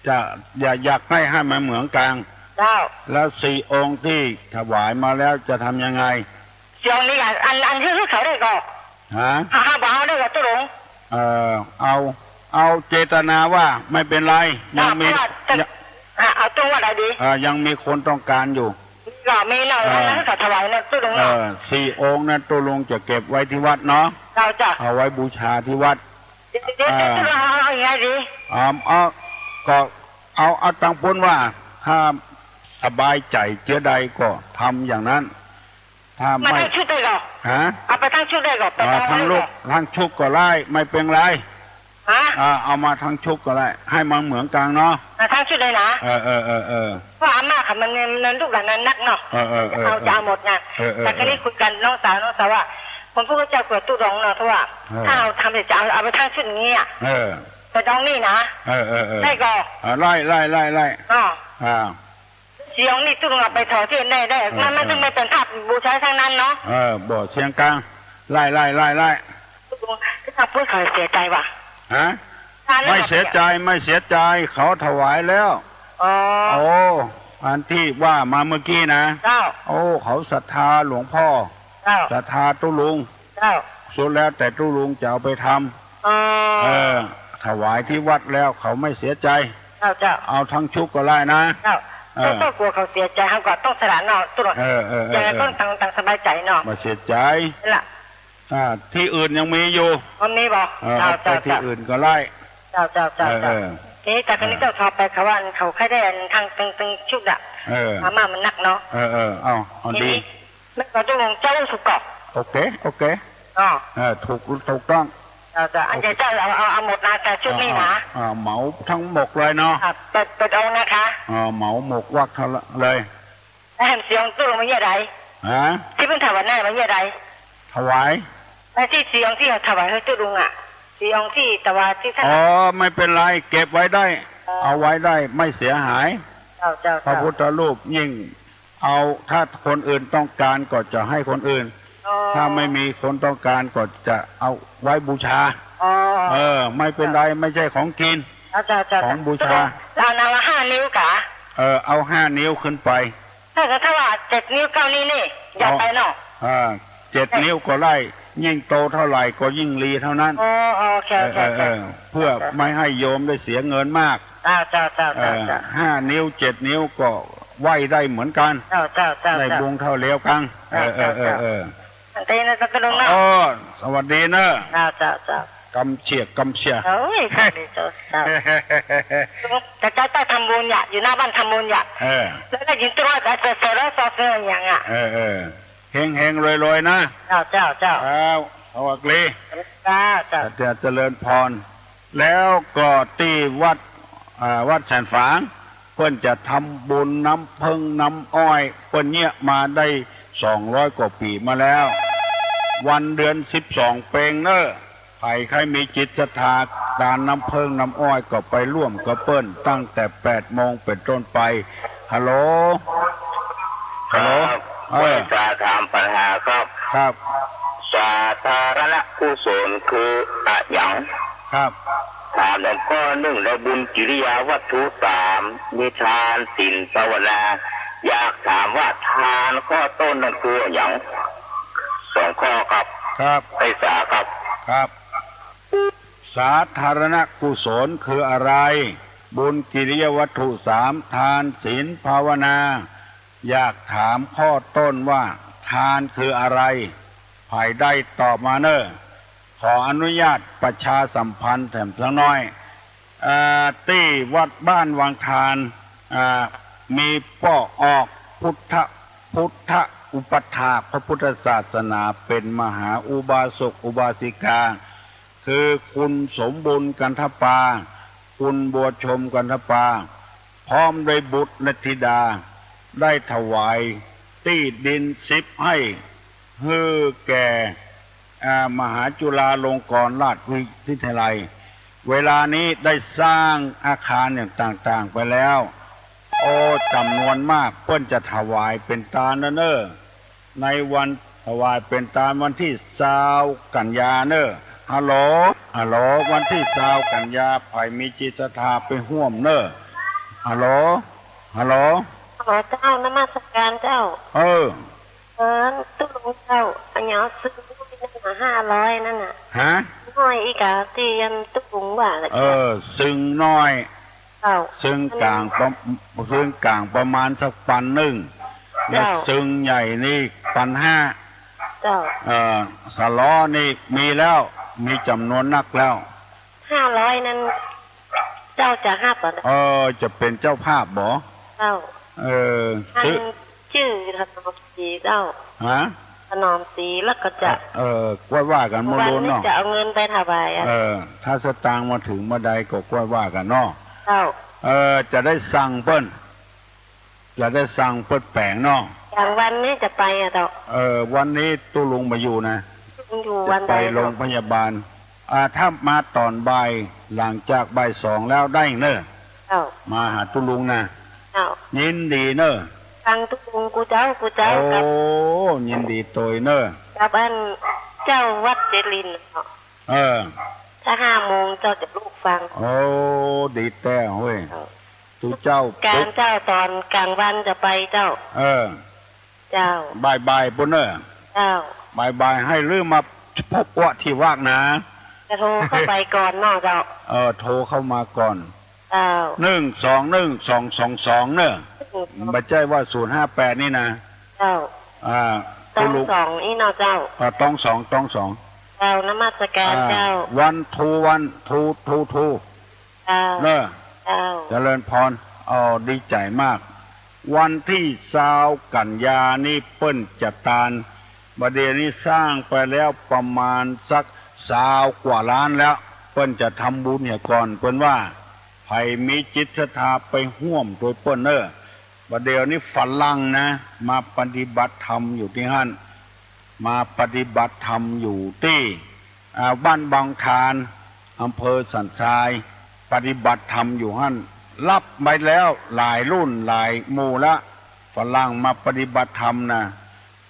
จะ อยาก อยากให้ ให้มันเหมือนกั๋น เจ้า แล้วสี่องค์ที่ถวายมาแล้วจะทำยังไง สี่องค์นี้อะ อัน อันหื้อ หื้อเขาได้ก่อ ฮะ อ่ะ ฮะ บ่เอาได้ก่อตุ๊ลุง เอ่อ เอา เอาเจตนาว่าไม่เป็นไร ยังมี เพราะว่าจะ ยัง อ่ะ เอาตุ๊ลุงว่าไงดี เอ่อ ยังมีคนต้องการอยู่ ก็มีเนาะ เออ อันนั้นก็ถวายเนาะตุ๊ลุงเนาะ เออ สี่องค์นั้นตุ๊ลุงจะเก็บไว้ที่วัดเนาะ เจ้า เจ้า เอาไว้บูชาที่วัด เดี๋ยว เดี๋ยว เดี๋ยว อ่า ตุ๊ลุงเอา เอายังไงดี อ่า เอา ก็เอา เอาตางปุ้นว่า ถ้าสบายใจ๋เจื้อใดก็ทำอย่างนั้น ถ้า มา ไม่ ตังชุดได้ก่อ ฮะ เอาไปตังชุดได้ก่อ ไป อ่า ตัง ตังลูก ได้ก่อ ตังชุดก็ได้ ไม่เป็นไร ฮะ อ่า เอามาตังชุดก็ได้ หื้อมันเหมือนกั๋นเนาะ มาตังชุดเลยนะ เออ เออ เออ เออ เพราะอาม่าเขามัน มันลูกหลานมันนักเนาะ เออ เออ เออ เอา เออ จะเอาหมดไง เออ เออ แต่ทีนี้ เออ คุยกั๋นน้องสาว น้องสาวว่า คนผู้เจ้าเกิดตุ๊ดงเนาะ เพราะว่า เออ ถ้าเอาทำเนี่ยจะเอา เอาไปตังชุดอย่างเงี้ย เออ ไปตังนี่นะ เออ เออ เออ ได้ก่อ อ่า ได้ ได้ ได้ ได้ อ๋อ อ่า สี่องค์นี่ตุ๊ลุงเอาไปถวายตี้ไหนได้ เออ มัน มัน เออ ต้องมาเป๋นพระบูชาตังนั้นเนาะ เออ บ่เสียงกั๋ง ไล่ ไล่ ไล่ ไล่ ตุ๊ลุง ถ้าพูดเขาเสียใจ๋ว่ะ ฮะ ถ้าเรื่อง ไม่เสียใจ๋ ไม่เสียใจ๋ เขาถวายแล้ว อ๋อ โอ้ อันตี้ว่ามาเมื่อกี้นะ เจ้า โอ้ เขาศรัทธาหลวงพ่อ เจ้า ศรัทธาตุ๊ลุง เจ้า สุดแล้วแต่ตุ๊ลุงจะเอาไปทำ อ๋อ เออ ถวายที่วัดแล้วเขาไม่เสียใจ๋ เจ้า เจ้า เอาตังชุดก็ได้นะ เจ้า เออ เจ้ากั๋วเขาเสียใจ๋ เฮาก็ต้องสละเนาะตุ๊ลุง เออ เออ เออ อย่างนั้นก็ตัง ตังสบายใจ๋เนาะ บ่เสียใจ๋ ละ อ่า ตี้อื่นยังมีอยู่ อ๋อ มีบ่ เออ เจ้า เอาไป เจ้า ตี้ เจ้า อื่นก็ได้ เจ้า เจ้า เจ้า เออ เจ้า เออ ทีนี้แต่ทีนี้ เออ เจ้าโทรไปเขาว่าเขาใค่ได้อันตัง ตัง ตังชุดอะ เออ อาม่ามันนักเนาะ เออ เออ เอา เอา ทีนี้ ดี มันก็ตุ๊ลุงเจ้าสุกก่อ โอเค โอเค อ๋อ เออ ถูก ถูกต้อง เจ้า เจ้า อัน โอเค เจ้า เจ้าเอา เอา เอาหมดนะ แต่ชุดนี้นะ อ่า อ่า เหมาตังหมดเลยเนาะ อ่า เปิด เปิดเอานะคะ อ่า เหมาหมดวัดเขาเลย แล้วแหมสี่องค์ตุ๊ลุงมาเยียะใด ฮะ ตี้เปิ้นถวายนั่นมาเยียะใด ถวาย ไอ้ตี้สี่องค์ตี้ถวายหื้อตุ๊ลุงอะ สี่องค์ตี้ถวายตี้ตัง อ๋อ ไม่เป็นไร เก็บไว้ได้ เออ เอาไว้ได้ ไม่เสียหาย เจ้า เจ้า พระพุทธรูปยิ่ง เอา ถ้าคนอื่นต้องการก็จะให้คนอื่น อ๋อ ถ้าไม่มีคนต้องการก็จะเอาไว้บูชา เอ อ๋อ เออ ไม่เป็นไร ไม่ใช่ของกิน เจ้า เจ้า เจ้า ของบูชา เจ้า เอาน้ำละห้านิ้วกะ เออ เอาห้านิ้วขึ้นไป ถ้า ถ้าว่าเจ็ดนิ้วเก้านิ้วนี่ อย่าไปเนาะ อ่า เจ็ด เจ็ด นิ้วก็ได้ ยิ่งโตเท่าไหร่ก็ยิ่งดีเท่านั้น อ๋อ โอเค โอเค เออ เออ เออ เพื่อไม่ให้โยมได้เสียเงินมาก เจ้า เจ้า เจ้า เออ เจ้า ห้านิ้ว เจ็ด นิ้วก็ไหว้ได้เหมือนกัน เจ้า เจ้า เจ้า ได้บุญเท่าเดียวกัน เจ้า เออ เออ เจ้า เออ เจ้า เออ อันนี้นะเจ้าลุงเนาะ อ๋อ สวัสดีเนอะ เจ้า เจ้า เจ้า กำเชียกกำเชีย โอ้ย สวัสดีเจ้า เจ้า แต่เจ้า เจ้าทำบุญอย่า อยู่หน้าบ้านทำบุญอย่า เออ แล้วได้ยินตัวว่าจะ จะ จะได้ซอฟต์แวร์อย่างอ่ะ เออ เออ เฮงๆ รวยๆ นะ เจ้า เจ้า เจ้า ครับ สวัสดี เจ้า เจ้า เจริญพร แล้วก็ตี้วัด อ่า วัดแสนฝาง เปิ้นจะทำบุญน้ำเผิ้งน้ำอ้อย เปิ้นเยียะมาได้สองร้อยกว่าปี๋มาแล้ว วันเดือนสิบสองเปงเน่อ ใผใค่มีจิตศรัทธาตานน้ำเผิ้งน้ำอ้อยก็ไปร่วมกับเปิ้นตั้งแต่แปดโมงเป๋นต้นไป ฮัลโหล ฮัลโหล ครับ เออ ไหว้สาถามปัญหาครับ ครับ สาธารณกุศลคืออะหยัง ครับ ถามหลวงพ่อ นึ่ง ในบุญกิริยาวัตถุสาม มีทาน ศีล ภาวนา อยากถามว่าทานข้อต้นนั้นคืออะหยัง สองข้อครับ ครับ ไหว้สาครับ ครับ สาธารณกุศลคืออะไร บุญกิริยาวัตถุสาม ทาน ศีล ภาวนา อยากถามข้อต้นว่าทานคืออะไร ใผได้ตอบมาเน่อ ขออนุญาตประชาสัมพันธ์แถมสักหน้อย เอ่อ ตี้วัดบ้านวังทาน อ่า มีป้อออกพุทธ พุทธอุปัฏฐากพระพุทธศาสนาเป๋นมหาอุบาสกอุบาสิกา คือคุณสมบูรณ์กันทปา คุณบัวชมกันทปา พร้อมด้วยบุตรและธิดา ได้ถวายตี้ดินสิบไฮ่ หื้อแก่ อ่า มหาจุฬาลงกรณราชวิทยาลัย เวลานี้ได้สร้างอาคารอย่างต่างๆ ไปแล้ว โอ้ จ๋ำนวนมาก เปิ้นจะถวายเป๋นตานเน่อ ในวันถวายเป๋นตานวันตี้ซาวกันยาเน่อ ฮัลโหล ฮัลโหล วันตี้ซาวกันยา ใผมีจิตศรัทธาไปฮ่วมเน่อ ฮัลโหล ฮัลโหล ฮัลโหลเจ้า นมัสการเจ้า เออ เออ ตุ๊ลุงเจ้า อันเนี้ย ซึ่งน้อยนั่นน่ะ ห้าร้อยนั่นน่ะ ฮะ น้อยอีกอะ ตี้ยันตุ๊ลุงว่าละ เออ ซึ่งน้อย เจ้า ซึ่งก๋างประ ซึ่งก๋างประมาณสักปันนึ่ง แล้ว เจ้า ซึ่งใหญ่นี่ปันห้า เจ้า เออ สะล้อนี่มีแล้ว มีจ๋ำนวนนักแล้ว ห้าร้อยนั้น เจ้าจะฮับบ่ เออ จะเป๋นเจ้าภาพบ่ เจ้า เออ อัน ซื้อ จื้อถนอมศรีเจ้า ฮะ ถนอมศรี แล้วก็จะ เออ กว้าดว่ากั๋นเมื่อลูนเนาะ จะเอาเงินไปถวายอะ เออ ถ้าสตางค์มาเถิงเมื่อใดก็กว้าดว่ากั๋นเนาะ เจ้า เออ จะได้สั่งเปิ้น จะได้สั่งเปิ้นแป๋งเนาะ อย่างวันนี้จะไปอะเจ้า เออ วันนี้ตุ๊ลุงบ่อยู่นะ ตุ๊ลุงอยู่ จะไป วันใดเจ้า โรงพยาบาล อ่า ถ้ามาต๋อนบ่าย หลังจากบ่ายสองแล้วได้เน่อ เจ้า มาหาตุ๊ลุงนะ เจ้า ยินดีเน่อ ฟังตุ๊ลุงกู้เจ้า กู้เจ้า โอ้ ครับ ยินดีตวยเน่อ กับอันเจ้าวัดเจริญเนาะ เออ ถ้าห้าโมงเจ้าจะลุกฟัง โอ้ ดีแต๊เฮ้ย เจ้า ตุ๊เจ้า ก๋านเจ้าต๋อนก๋างวันจะไปเจ้า เออ เจ้า บ่ายๆ ปู้นเน่อ เจ้า บ่ายๆ หื้อลืมมาพบอ้วะตี้วัดนะ จะโทรเข้าไปก่อนเนาะเจ้า เออ โทรเข้ามาก่อน เจ้า หนึ่งสองหนึ่งสองสองสองเน่อ หนึ่งสอง บ่ใจ้ว่าศูนย์ห้าแปดนี่นะ เจ้า อ่า ตองสองอี้เนาะเจ้า อ่า ตองสอง ตองสอง เจ้า นมัสการ อ่า เจ้า วันทูวัน ทู ทู ทู เจ้า เน่อ เจ้า เจริญพร อ๋อ ดีใจ๋มาก วันตี้ซาวกั๋นยานี่เปิ้นจะตาน บ่าเดี่ยวนี้สร้างไปแล้วประมาณสักซาวกว่าล้านแล้ว เปิ้นจะทำบุญเหียก่อน เปิ้นว่า ใผมีจิตศรัทธาไปฮ่วมตวยเปิ้นเน่อ บ่าเดี่ยวนี้ฝรั่งนะ มาปฏิบัติธรรมอยู่ตี้หั้น มาปฏิบัติธรรมอยู่ตี้ อ่า บ้านบางทาน อำเภอสันทราย ปฏิบัติธรรมอยู่หั้น รับไปแล้วหลายรุ่นหลายหมู่ละ ฝรั่งมาปฏิบัติธรรมนะ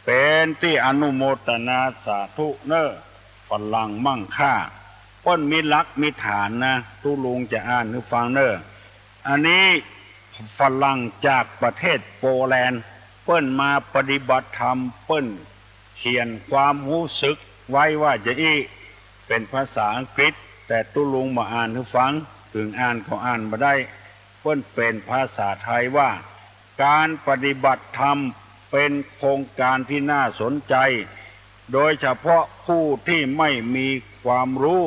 เป๋นตี้อนุโมทนาสาธุเน่อ ฝรั่งมั่งค่า เปิ้นมีหลักมีฐานนะ ตุ๊ลุงจะอ่านหื้อฟังเน่อ อันนี้ฝรั่งจากประเทศโปแลนด์ เปิ้นมาปฏิบัติธรรม เปิ้นเขียนความฮู้สึกไว้ว่าจะอี้ เป๋นภาษาอังกฤษ แต่ตุ๊ลุงบ่อ่านหื้อฟัง เถิงอ่านก็อ่านบ่ได้ เปิ้นเป๋นภาษาไทยว่า การปฏิบัติธรรมเป็นโครงการที่น่าสนใจ โดยเฉพาะผู้ที่ไม่มีความรู้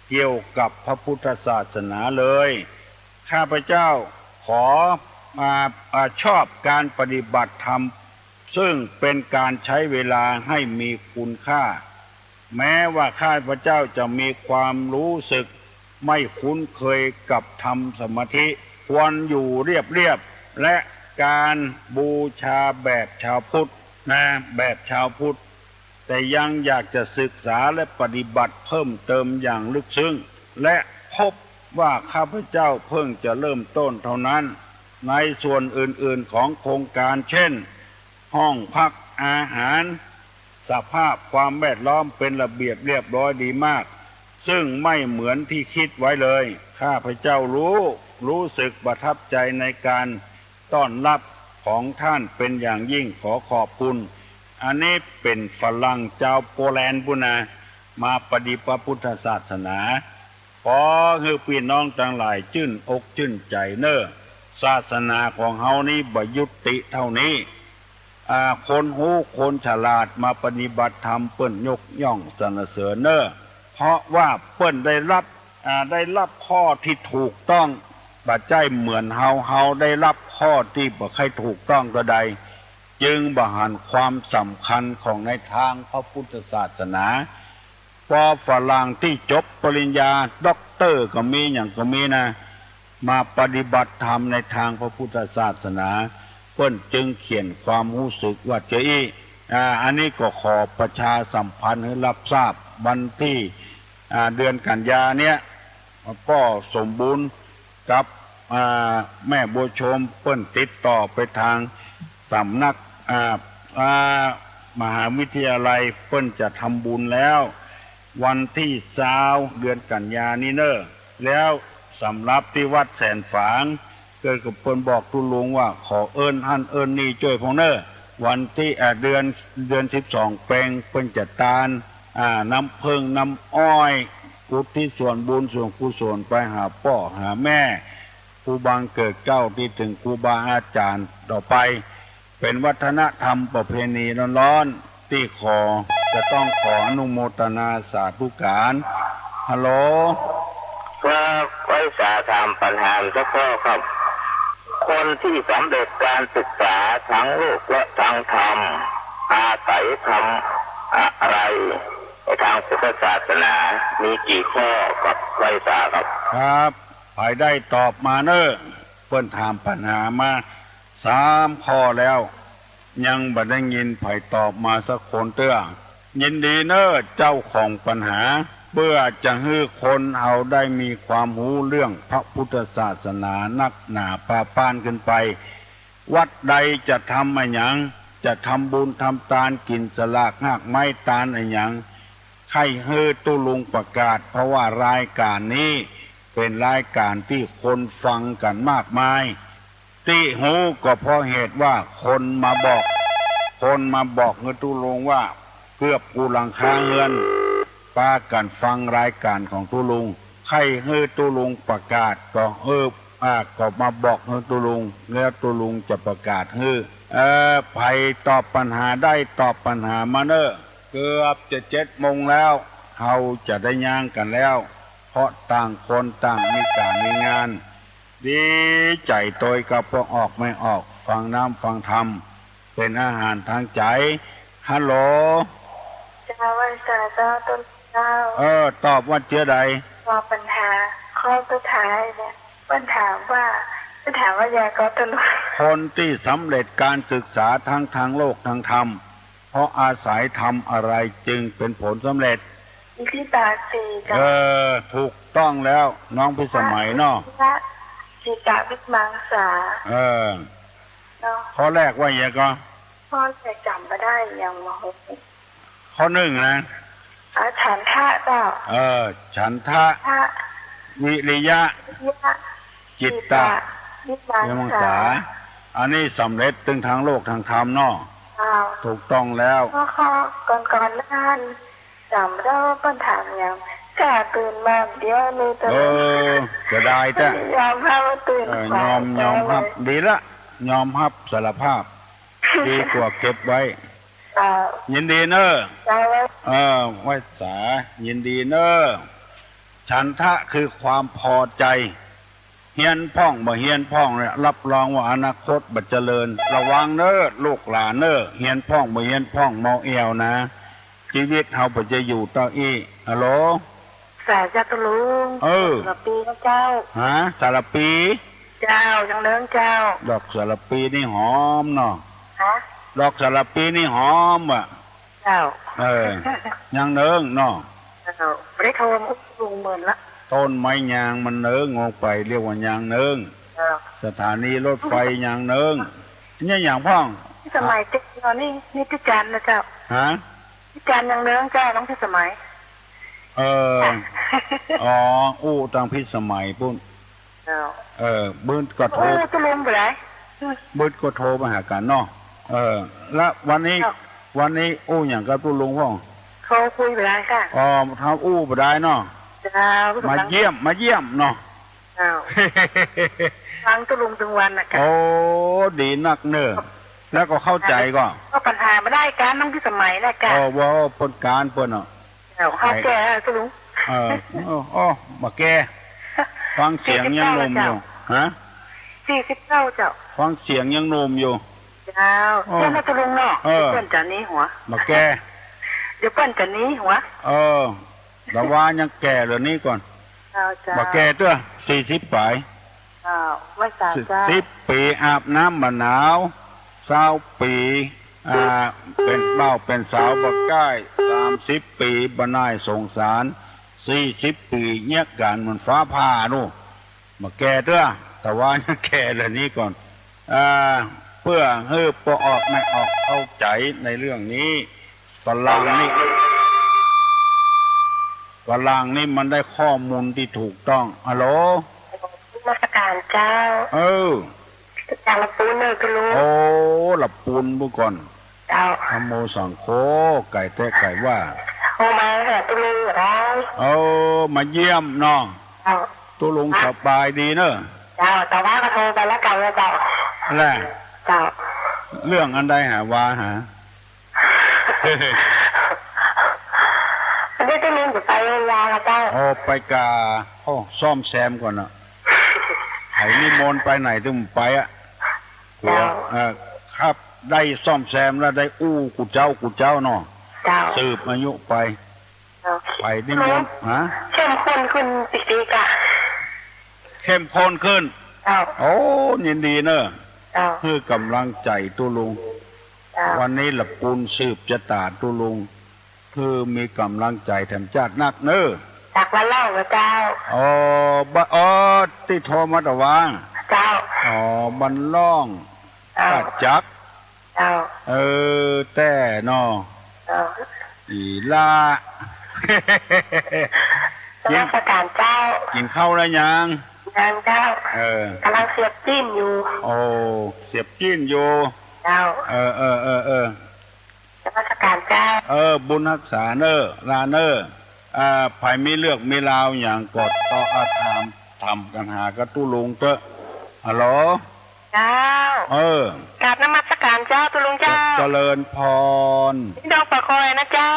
เกี่ยวกับพระพุทธศาสนาเลย ข้าพเจ้าขอ อ่า อ่า ชอบการปฏิบัติธรรม ซึ่งเป็นการใช้เวลาให้มีคุณค่า แม้ว่าข้าพเจ้าจะมีความรู้สึกไม่คุ้นเคยกับทำสมาธิ ควรอยู่เรียบๆ และการบูชาแบบชาวพุทธนะ แบบชาวพุทธ แต่ยังอยากจะศึกษาและปฏิบัติเพิ่มเติมอย่างลึกซึ้ง และพบว่าข้าพเจ้าเพิ่งจะเริ่มต้นเท่านั้น ในส่วนอื่นๆ ของโครงการ เช่น ห้องพัก อาหาร สภาพความแวดล้อมเป็นระเบียบเรียบร้อยดีมาก ซึ่งไม่เหมือนที่คิดไว้เลย ข้าพเจ้ารู้ รู้สึกประทับใจในการต้อนรับของท่านเป็นอย่างยิ่ง ขอขอบคุณ อันนี้เป๋นฝรั่งจาวโปแลนด์ปู้นนะ มาปฏิบัติพระพุทธศาสนา ขอหื้อปี้น้องตังหลายจื้นอกจื้นใจ๋เน่อ ศาสนาของเฮานี้บ่ยุติเต้านี้ อ่า คนฮู้คนฉลาดมาปฏิบัติธรรมเปิ้นยกย่องสรรเสริญเน่อ เพราะว่าเปิ้นได้รับ อ่า ได้รับข้อที่ถูกต้อง บ่ใจ้เหมือนเฮา เฮาได้รับข้อที่บ่ใค่ถูกต้องเต้าใด จึงบ่หันความสำคัญของในตางพระพุทธศาสนา ปอฝรั่งตี้จบปริญญาด็อกเตอร์ก็มี หยังก็มีนะ มาปฏิบัติธรรมในตางพระพุทธศาสนา เปิ้นจึงเขียนความฮู้สึกว่าจะอี้ อ่า อันนี้ก็ขอประชาสัมพันธ์หื้อรับทราบ วันตี้ อ่า เดือนกันยาเนี้ย ป้อสมบูรณ์กับ อ่า แม่บัวชม เปิ้นติดต่อไปตางสำนัก อ่า อ่า มหาวิทยาลัย เปิ้นจะทำบุญแล้ว วันตี้ซาว เดือนกันยานี้เน่อ แล้วสำหรับตี้วัดแสนฝาง เปิ้นก็ เปิ้นบอกตุ๊ลุงว่าขอเอิ้นหั้นเอิ้นนี่จ้วยพ่องเน่อ วันตี้ อ่า เดือน เดือนสิบสองเป๋ง เปิ้นจะตาน อ่า น้ำผึ้งน้ำอ้อย อุทิศส่วนบุญส่วนกุศลไปหาป้อหาแม่ ผู้บังเกิดเกล้า ตี้เถิงครูบาอาจ๋ารย์ต่อไป เป๋นวัฒนธรรมประเพณีล้วนๆ ตี้ขอ จะต้องขออนุโมทนาสาธุการ ฮัลโหล ครับ ไหว้สาถามปัญหาสักข้อครับ คนที่สำเร็จการศึกษาทางโลกและทางธรรม อาศัยทำอะไรในทางพุทธศาสนา มีกี่ข้อครับ ไหว้สาครับ ครับ ใผได้ตอบมาเน่อ เปิ้นถามปัญหามาสามข้อแล้ว ยังบ่ได้ยินใผตอบมาสักคนเตื้อ ยินดีเน่อเจ้าของปัญหา เปื้อจะหื้อคนเฮาได้มีความฮู้เรื่องพระพุทธศาสนานักหนาปาป้านขึ้นไป วัดใดจะทำอะหยัง จะทำบุญทำตาน กิ๋นสลากฮากไม้ตานอะหยัง ใค่หื้อตุ๊ลุงประกาศ เพราะว่ารายก๋านนี้เป๋นรายก๋านตี้คนฟังกั๋นมากมาย ตี้ฮู้ก็เพราะเหตุว่าคนมาบอก คนมาบอกหื้อตุ๊ลุงว่าเกือบกู้หลังคาเฮือน ปากั๋นฟังรายก๋านของตุ๊ลุง ใค่หื้อตุ๊ลุงประกาศก็ เออ อ่า ก็มาบอกหื้อตุ๊ลุง แล้วตุ๊ลุงจะประกาศหื้อ เอ่อ ใผตอบปัญหาได้ตอบปัญหามาเน่อ เกือบจะเจ็ดโมงแล้ว เฮาจะได้ย้างกั๋นแล้ว เพราะต่างคนต่างมีก๋านมีงาน ดีใจ๋ตวยกับพวกออกไม่ออก ฟังน้ำฟังธรรม เป๋นอาหารตางใจ๋ ฮัลโหล เจ้า ไหว้สาเจ้า ตุ๊ลุงเจ้า เออ ตอบว่าเจื้อใด ตอบปัญหาข้อสุดท้ายเนี่ย เปิ้นถามว่า เปิ้นถามว่าหยังก่อตุ๊ลุง คนตี้สำเร็จก๋านศึกษาทั้งตางโลกตางธรรม เพราะอาศัยธรรมอะไรจึงเป๋นผลสำเร็จ อิทธิบาทสี่เจ้า เออ ถูกต้องแล้ว น้องพิสมัยเนาะ จิตตวิมังสา เออ เนาะ ข้อแรกว่าหยังก่อ ข้อแรกจ๋ำบ่ได้ ยังบ่ฮู้ ข้อนึ่งนะ อ อ่า ฉันทะเจ้า เออ ฉันทะ ทะ วิริยะ วิริยะ จิตตะ จิตตะ วิมังสา วิมังสา อันนี้สำเร็จตึงทางโลกทางธรรมเนาะ เจ้า ถูกต้องแล้ว ข้อ ข้อก่อนๆ นั้น จ๋ำเจ้า เปิ้นถามหยัง ก้าตื่นมาเดี๋ยวนี้ตลอด เออ เสียดายแต๊ ยอมฮับว่าตื่น เออ สาย ยอม ยอมฮับ เจ้า ดีละ ยอมฮับสารภาพ ดีกว่าเก็บไว้ เจ้า ยินดีเนอะ เจ้า เออ ไหว้สา ยินดีเนอะ ฉันทะคือความพอใจ เฮียนพ่องบ่เฮียนพ่องเนี่ย รับรองว่าอนาคตบ่เจริญ ระวังเนอะ ลูกหลานเนอะ เฮียนพ่องบ่เฮียนพ่อง เมาแอวนะ จีวิตเฮาบ่จะอยู่เต้าอี้ ฮัลโหล สาธุเจ้าตุ๊ลุง เออ สาละปีนะเจ้า ฮะ สาละปี เจ้า ยังเนิงเจ้า ดอกสาละปีนี่หอมเนาะ ฮะ ดอกสาละปีนี่หอมว่ะ เจ้า เออ ยังเนิงเนาะ เจ้า บ่ได้โทรมาตุ๊ลุงเมินละ ต้นไม้ยางมันเนิงลงไป เรียกว่ายางเนิง เจ้า สถานีรถไฟยางเนิง เนี่ยหยังพ่อง พิสมัยเจ๊เนาะ นี่ นี่พิจารณ์นะเจ้า ฮะ พิจารณ์ยางเนิงเจ้า น้องพิสมัย เออ อ๋อ อู้ตังพิสมัยปุ้น เจ้า เออ บึ้นก็โทร อู้ตุ๊ลุงบ่ได้ บึ้นก็โทรไปหากั๋นเนาะ เออ แล้ววันนี้ เจ้า วันนี้อู้หยังกับตุ๊ลุงพ่อง โทรคุยบ่ได้ค่ะ อ๋อ ทำอู้บ่ได้เนาะ เจ้า มาเยี่ยม มาเยี่ยมเนาะ เจ้า ฟังตุ๊ลุงตึงวันน่ะค่ะ โอ้ ดีนักเนอะ แล้วก็เข้าใจ๋ก่อ ก็ปัญหาบ่ได้ก๋านน้องพิสมัยน่ะค่ะ โอ้ ว่าเปิ้นก๋านเปิ้นเนาะ เจ้า เฮาแก่ตุ๊ลุง เออ โอ้ โอ้ บ่าแก่ ฟังเสียงยังหนุ่มอยู่ ฮะ สี่สิบเก้าเจ้า ฟังเสียงยังหนุ่มอยู่ เจ้า โอ้ เจ้าแม่ตุ๊ลุงเนาะ เออ เดี๋ยวเปิ้นจะหนีหัว บ่าแก่ เดี๋ยวเปิ้นจะหนีหัว เออ แต่ว่ายังแก่เหลือนี้ก่อน เจ้า เจ้า บ่าแก่เตื้อ สี่สิบป๋าย เจ้า ไหว้สาเจ้า สิบปี๋อาบน้ำบ่าหนาว ซาวปี๋ อ่า เป๋นบ่าวเป๋นสาวบ่าก้าย สามสิบปี๋บ่าหน่ายสงสาร สี่สิบปี๋เยียะก๋านเหมือนฟ้าผ่านู่น บ่าแก่เตื้อ แต่ว่ายังแก่เหลือนี้ก่อน อ่า เปื้อหื้อป้อออกแม่ออกเข้าใจ๋ในเรื่องนี้ ฝรั่งนี่ ฝรั่งนี่มันได้ข้อมูลตี้ถูกต้อง ฮัลโหล นมัสก๋านเจ้า เออ จากละปูนเนอะตุ๊ลุง โอ้ ละปูนปุ้นก่อน เจ้า นะโมสังโฆ ไก๋แต๊ไก๋ว่า โทรมาหาตุ๊ลุงได้ เออ มาเยี่ยมเนาะ เจ้า ตุ๊ลุงสบายดีเนอะ เจ้า แต่ว่าก็โทรไปแล้วกั๋นนะเจ้า แหละ เจ้า เรื่องอันใดหาว่าหา อันนี้ตุ๊ลุงจะไปยาละเจ้า โอ้ ไปกา โอ้ ซ่อมแซมก่อนน่ะ ไผนิมนต์ไปไหนตึงไปอะ หัว เจ้า เอ่อ ครับ ได้ซ่อมแซมแล้วได้อู้กู้เจ้ากู้เจ้าเนาะ เจ้า สืบอายุไป เจ้า ไผนิมนต์ ฮะ เข้มข้นขึ้นปิ๊กปิ๊กอะ เข้มข้นขึ้น เจ้า โอ้ ยินดีเนอะ เจ้า หื้อก๋ำลังใจ๋ตุ๊ลุง เจ้า วันนี้ละปูนสืบจะต๋าตุ๊ลุง หื้อมีก๋ำลังใจ๋แถมจ๊าดนักเนอะ จากบ้านล่องนะเจ้า อ๋อ บ้าน อ๋อ ตี้โทรมาตะวา เจ้า อ๋อ บ้านล่อง เจ้า บ้านจัก เจ้า เออ แต๊เนาะ เจ้า อีหล้า นมัสก๋านเจ้า กิ๋นข้าวแล้วยัง ยังเจ้า เออ ก๋ำลังเสียบจิ๊นอยู่ โอ้ เสียบจิ๊นอยู่ เจ้า เออ เออ เออ เออ นมัสก๋านเจ้า เออ บุญฮักษาเนอะ หล้าเนอะ อ่า ใผมีเรื่องมีราวหยังก็ต้อง อ่า ถาม ถามกั๋นหากับตุ๊ลุงเต๊อะ ฮัลโหล เจ้า เออ กราบนมัสก๋านเจ้าตุ๊ลุงเจ้า เจริญพร ตี้ดอยปะคอยนะเจ้า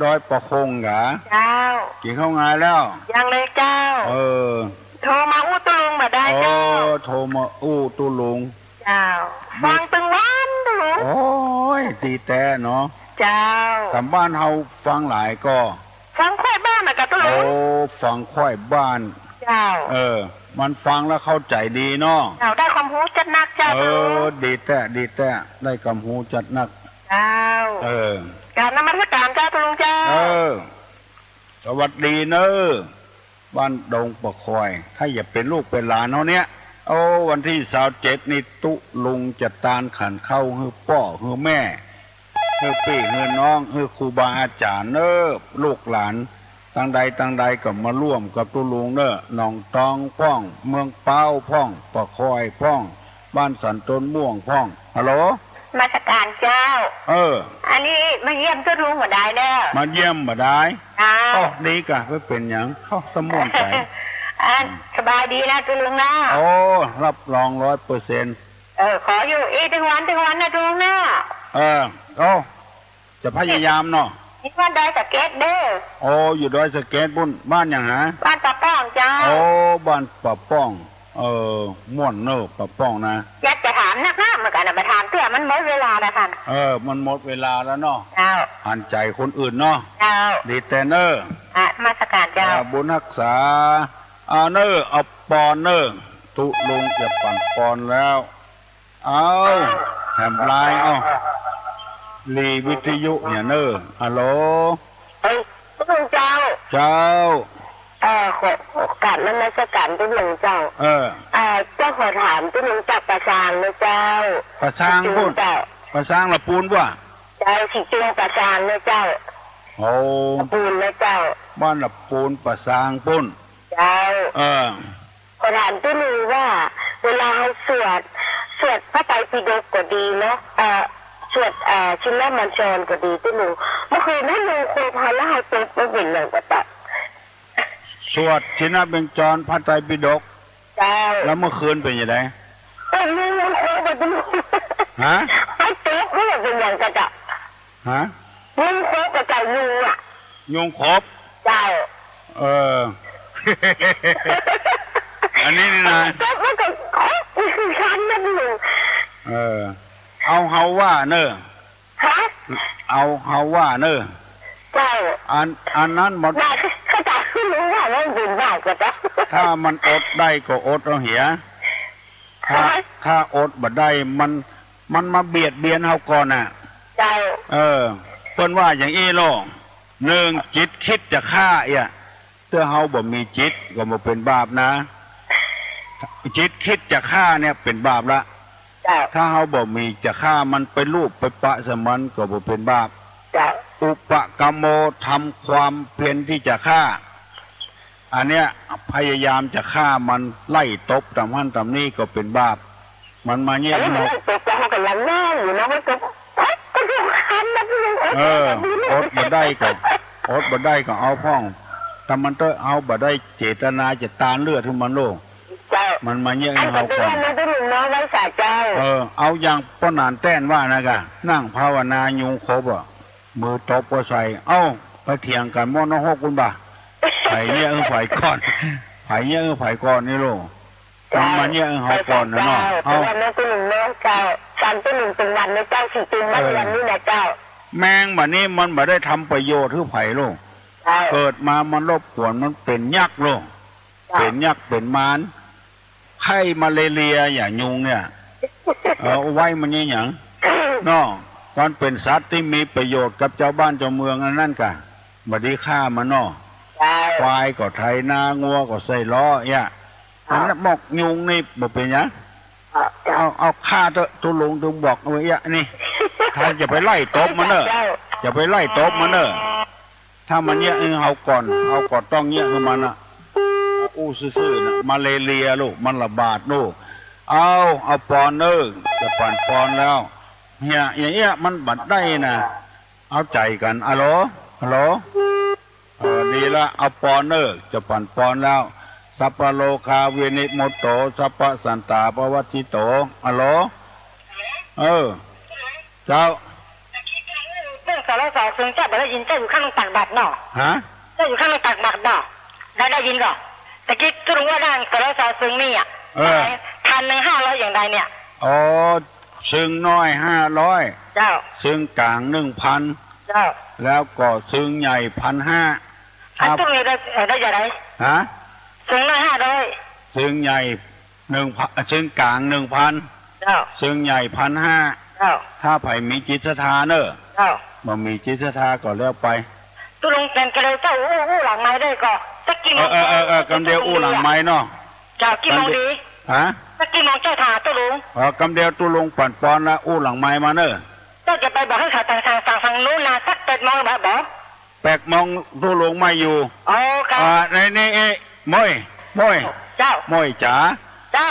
ดอยปะคงกา เจ้า กิ๋นข้าวงายแล้ว ยังเลยเจ้า เออ โทรมาอู้ตุ๊ลุงบ่ได้เจ้า เออ โทรมาอู้ตุ๊ลุง เจ้า ฟังตึงวันตุ๊ลุง โอ้ย ดีแต๊เนาะ เจ้า ต๋ามบ้านเฮาฟังหลายก่อ ฟังค่อยบ้านน่ะกาตุ๊ลุง โอ้ ฟังค่อยบ้าน เจ้า เออ มันฟังแล้วเข้าใจ๋ดีเนาะ เจ้า ได้ความฮู้จ๊าดนักเจ้า เออ ตุ๊ลุง ดีแต๊ ดีแต๊ ได้ความฮู้จ๊าดนัก เจ้า เออ กราบนมัสก๋านเจ้าตุ๊ลุงเจ้า เออ สวัสดีเนอะ บ้านดงปะคอย ถ้าอย่าเป๋นลูกเป๋นหลานเฮาเนี่ย โอ้ วันตี้ซาวเจ็ดนี่ตุ๊ลุงจะตานขันข้าวหื้อป้อหื้อแม่ หื้อปี้หื้อน้อง หื้อครูบาอาจ๋ารย์เน่อ ลูกหลาน ตังใดตังใดก็มาร่วมกับตุ๊ลุงเน่อ หนองตองพ่อง เมืองป๊าวพ่อง ป่าคอยพ่อง บ้านสันต้นม่วงพ่อง ฮัลโหล นมัสก๋านเจ้า เออ อันนี้มาเยี่ยมตุ๊ลุงบ่ดายเน่อ มาเยี่ยมบ่ดาย เจ้า โอ้ ดีก่ะ บ่เป๋นหยัง เข้าสม่วนใจ๋ อัน สบายดีนะตุ๊ลุงนะ โอ้ รับรองร้อยเปอร์เซ็นต์ เออ ขออยู่อี้ตึงวันตึงวันนะตุ๊ลุงนะ เออ โอ้ จะพยายามเนาะ นี่บ้านดอยสะเก็ดเด้อ โอ้ อยู่ดอยสะเก็ดปู๊น บ้านหยังหา บ้านป่าป้องเจ้า โอ้ บ้านป่าป้อง เออ ม่วนเน่อ ป่าป้องนะ อยากจะถามนักนะ เหมือนกั๋นนะ บ่ถามเตื้อ มันหมดเวลาแล้วท่าน เออ มันหมดเวลาแล้วเนาะ เจ้า หันใจ๋คนอื่นเนาะ เจ้า ดีแต่เน่อ อ่ะ นมัสก๋านเจ้า อ่า บุญฮักษา อ่า เน่อ เอาปอนเน่อ ตุ๊ลุงจะปั่นปอนแล้ว เอา แถมไลน์ เอา หลีวิทยุเนี่ยเน่อ ฮัลโหล เอ้ย ตุ๊ลุงเจ้า เจ้า เอ่อ ขอ ขอกราบนมัสก๋านตุ๊ลุงเจ้า เออ เอ่อ เจ้าขอถามตุ๊ลุงจากป่าซางนะเจ้า ป่าซางปู๊น เจ้า ป่าซางละปูนบ่ เจ้า สีจุงป่าซางนะเจ้า โอ้ ละปูนนะเจ้า บ้านละปูน ป่าซางปู๊น เจ้า เออ ขอถามตุ๊ลุงว่า เวลาเฮาสวด สวดพระไตรปิฎกก็ดีเนาะ เอ่อ สวด เอ่อ ชินบัญชรก็ดีตุ๊ลุง เมื่อคืนนี้นุงโคพาแล้วเฮาตก มันเป๋นหยังก่อเจ้า สวดชินบัญชรพระไตรปิฎก เจ้า แล้วเมื่อคืนเป๋นจะได เออ นุงมันโคบ่ตุ๊ลุง ฮะ เฮาตก มันเป๋นหยังก่อเจ้า ฮะ ยุงขบกับเจ้ายุงอะ ยุงขบ เจ้า เออ อันนี้นี่นะ ก็ มันก็ขบ มันคือคันนั่นหนึ่ง เออ เอาเฮาว่าเน่อ ฮะ เอาเฮาว่าเน่อ เจ้า อัน อันนั้นมัน ว่า เขาจะรู้ว่ามันเป็นบาปกับเจ้า ถ้ามันอดได้ก็อดเอาเหีย ถ้า ฮะ ถ้าอดบ่ได้ มัน มันมาเบียดเบียนเฮาก่อนน่ะ เจ้า เออ เปิ้นว่าอย่างอี้โล หนึ่ง จิตคิดจะฆ่าเอี้ย ถ้าเฮาบ่มีจิตก็บ่เป๋นบาปนะ จิตคิดจะฆ่าเนี่ยเป๋นบาปละ เจ้า ถ้าเฮาบ่มีจะฆ่ามัน ไปลูบไปปะใส่มันก็บ่เป๋นบาป เจ้า อุปกรรมโม ทำความเพียรที่จะฆ่า อันเนี้ยพยายามจะฆ่ามัน ไล่ตบตำหั้นตำนี้ก็เป๋นบาป มันมาเยียะ อันนี้มัน เฮา ไล่ตบ แต่เฮาก็ยังย่ออยู่นะ มันก็ มันก็คันนะพี่ลุง เออ อดบ่ได้ก็ อดบ่ได้ก็เอาพ่อง แต่มันเต๊อะ เฮาบ่ได้เจตนาจะตานเลือดหื้อมันโลก เจ้า มันมาเยียะหื้อเฮาก่อน อันก็เตือนนะพี่ลุงเนาะ ไหว้สาเจ้า เออ เอาอย่างป้อหนานแต้นว่านะก่ะ นั่งภาวนายุงขบอะ มือตบก็ใส่ เอ้า ไปเถียงกั๋นหม้อนฮกปู๊นบ่า ใผเยียะหื้อใผก่อน ใผเยียะหื้อใผก่อนนี่โลก มันมาเยียะหื้อเฮาก่อนนะเนาะ เจ้า เอ้า เจ้า เจ้า เจ้า เจ้า เจ้า เจ้า เจ้า แมงบ่านี้มันบ่ได้ทำประโยชน์หื้อใผโลก เจ้า เกิดมามันรบกวน มันเป๋นยักษ์โลก เจ้า เป๋นยักษ์เป๋นมาร ไข้มาเลเรียอย่างยุงเนี่ย เออ เอาไว้มันเนี่ยหยัง เนาะ มันเป๋นสัตว์ตี้มีประโยชน์กับจาวบ้านจาวเมืองอันนั้นก่ะ บ่ดีฆ่ามันเนาะ เจ้า ควายก็ไถนา งัวก็ใส่ล้อ เอี้ย เจ้า อันนั้นหมอกยุงนี่บ่เป๋นหยัง เจ้า เอา เอาฆ่าเต๊อะ ตุ๊ลุงตึงบอกเอาไว้เอี้ยนี่ ถ้าจะไปไล่ตบมันเน่อ เจ้า จะไปไล่ตบมันเน่อ ถ้ามันเยียะหื้อเฮาก่อน เฮาก็ต้องเยียะหื้อมันน่ะ อู้ซื่อๆ น่ะ มาเลเรียลูก มันระบาดลูก เอา เอาปอนเน่อ จะปั่นปอนแล้ว เหีย อย่างเอี้ย มันบ่ได้นะ เอาใจ๋กั๋น อะโหล อะโหล เออ ดีละ เอาปอนเน่อ จะปั่นปอนแล้ว สัพพะโรคาวินิมุตโต สัพพะสันตาปวัชชิโต อะโหล เออ เจ้า เรื่องสาวสาวซึ่งเจ้าบ่ได้ยิน เจ้าอยู่ข้างตักบาตรเนาะ ฮะ เจ้าอยู่ข้างตักบาตรเนาะ ได้ ได้ยินก่อ ตะกี้ตุ๊ลุงว่าด้านสาวสาวซึ่งนี่อะ เออ พันหนึ่งห้าร้อยอย่างใดเนี่ย อ๋อ ซึ่งน้อยห้าร้อย เจ้า ซึ่งกลางหนึ่งพัน เจ้า แล้วก็ซึ่งใหญ่พันห้า อันตุ๊ลุงได้ เอ่อ ได้อย่างใด ฮะ ซึ่งน้อยห้าร้อย ซึ่งใหญ่ หนึ่งพัน ซึ่งกลางหนึ่งพัน เจ้า ซึ่งใหญ่พันห้า เจ้า ถ้าใผมีจิตศรัทธาเน่อ เจ้า บ่มีจิตศรัทธาก็แล้วไป ตุ๊ลุงแตนกะเลวเจ้าอู้ อู้หลังไมค์ได้ก่อ สักกี่โมง เออ เออ เออ เออ กำเดียวอู้หลังไมค์เนาะ เจ้า กี่โมงดี ฮะ สักกี่โมงเจ้าถามตุ๊ลุง เออ กำเดียวตุ๊ลุงปั่นปอนละ อู้หลังไมค์มาเน่อ ก็จะไปบอกให้เขาทาง ทาง ทาง ทางนู้นนะ สักแปดโมงบ่ บ่ แปดโมงตุ๊ลุงไม่อยู่ อ๋อ ค่ะ อ่า ในนี้ เอ๊ะ ม้อย ม้อย เจ้า ม้อยจ๋า เจ้า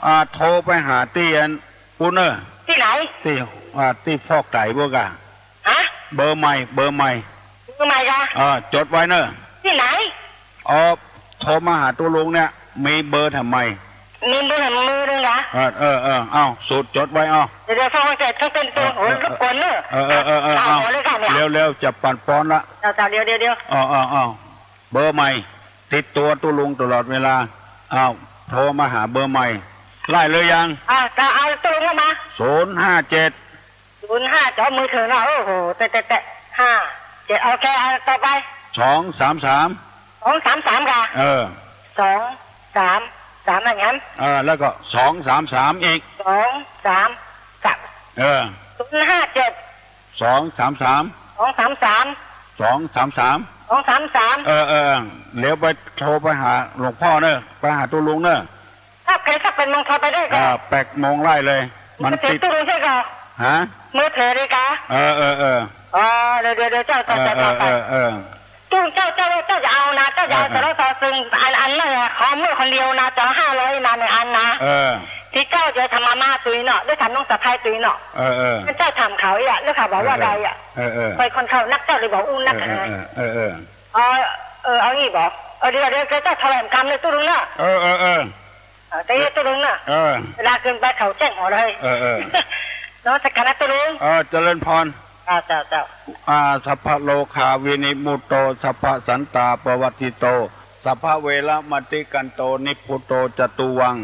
อ่า โทรไปหาตี้อันปู้นเน่อ ตี้ไหน ตี้ อ่า ตี้ฟอกไตปู้นก่ะ ฮะ เบอร์ใหม่ เบอร์ใหม่ เบอร์ใหม่ก่ะ เออ จ๋ดไว้เน่อ ตี้ไหน อ๋อ โทรมาหาตุ๊ลุงเนี่ย มีเบอร์แถมใหม่ มีเบอร์แถมมือด้วยนะ เออ เออ เออ เอ้า สูตรจ๋ดไว้ เอ้า เดี๋ยว เดี๋ยวฟังเสร็จต้องเป็นตัว เออ โอ้ย เออ รบกวนเนอะ เออ เออ เออ เออ เอา เอา หัวเลยค่ะเนี่ย เร็วๆ จะปัดป้อนละ เจ้า เจ้า เดี๋ยว เดี๋ยว เดี๋ยว เออ เออ เออ เบอร์ใหม่ ติดตัวตุ๊ลุงตลอดเวลา เอ้า โทรมาหาเบอร์ใหม่ ไล่เลยยัง อ่ะ จะเอาตุ๊ลุงมา ศูนย์ห้าเจ็ด ศูนย์ห้า จ๋อมือถือเนาะ โอ้โห แตะ แตะ แตะ ห้า เจ็ด โอเค เอาต่อไป สองสามสาม สองสามสาม ค่ะ เออ สองสามสาม ว่างั้น เออ แล้วก็ สองสามสาม อีก สองสามสาม เออ ศูนย์ห้าเจ็ด สองสามสาม สองสามสาม สองสามสาม สองสามสาม เออ เออ เออ เดี๋ยวไปโทรไปหาหลวงพ่อเน่อ ไปหาตุ๊ลุงเน่อ ถ้าใครสักแปดโมงโทรไปได้ก่อ อ่า แปดโมงไล่เลย มันติด ตุ๊ลุงใช่ก่อ ฮะ มือถือเลยก่อ เออ เออ เออ อ๋อ เดี๋ยว เดี๋ยว เดี๋ยว เจ้า เจ้า เออ เจ้า เออ เจ้า เออ เออ ตุ๊ลุง เจ้า เจ้า เจ้าจะเอานะ เจ้าจะเอา เออ เออ แต่ละต่อซึ่งอัน อันนั้นน่ะ ขอมือคนเดียวนะ จะเอาห้าร้อยนะ หนึ่งอันนะ เออ ตี้เจ้าจะถามอาม่าตุ๊ยเนาะ ได้ถามน้องสะใภ้ตุ๊ยเนาะ เออ เออ เจ้าถามเขาอีกอะ แล้วเขาบอกว่าใดอะ เออ เออ ไปคนเขานัก เจ้าเลยบอกอู้นัก เออ เออ เออ เออ เออ อ๋อ เออ เอางี้บอก เออ เดี๋ยว เดี๋ยว เดี๋ยวเจ้าถวายกำเลยตุ๊ลุงเนาะ เออ เออ เออ เออ แต่ตุ๊ลุงเนาะ เออ เวลาเกินไปเขาแจ้งหมดเลย เออ เออ นมัสการนะตุ๊ลุง เออ เจริญพร เจ้า เจ้า เจ้า อ่า สัพพะโรคาวินิมุตโต สัพพะสันตาปวัตถิโต สัพพะเวระมะติกันโต นิพพุโตจตุวัง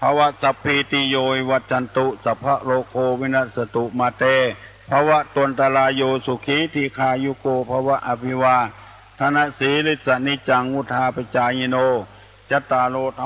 ภวะ สัพพีติโยวิวัชชันตุ สัพพะโรโควินัสสตุมาเต ภวะตวันตรายโย สุขีทีฆายุโกภวะ อภิวาทะนะสีลิสสะนิจจัง วุฑฒาปะจายิโน จัตตาโร ธัม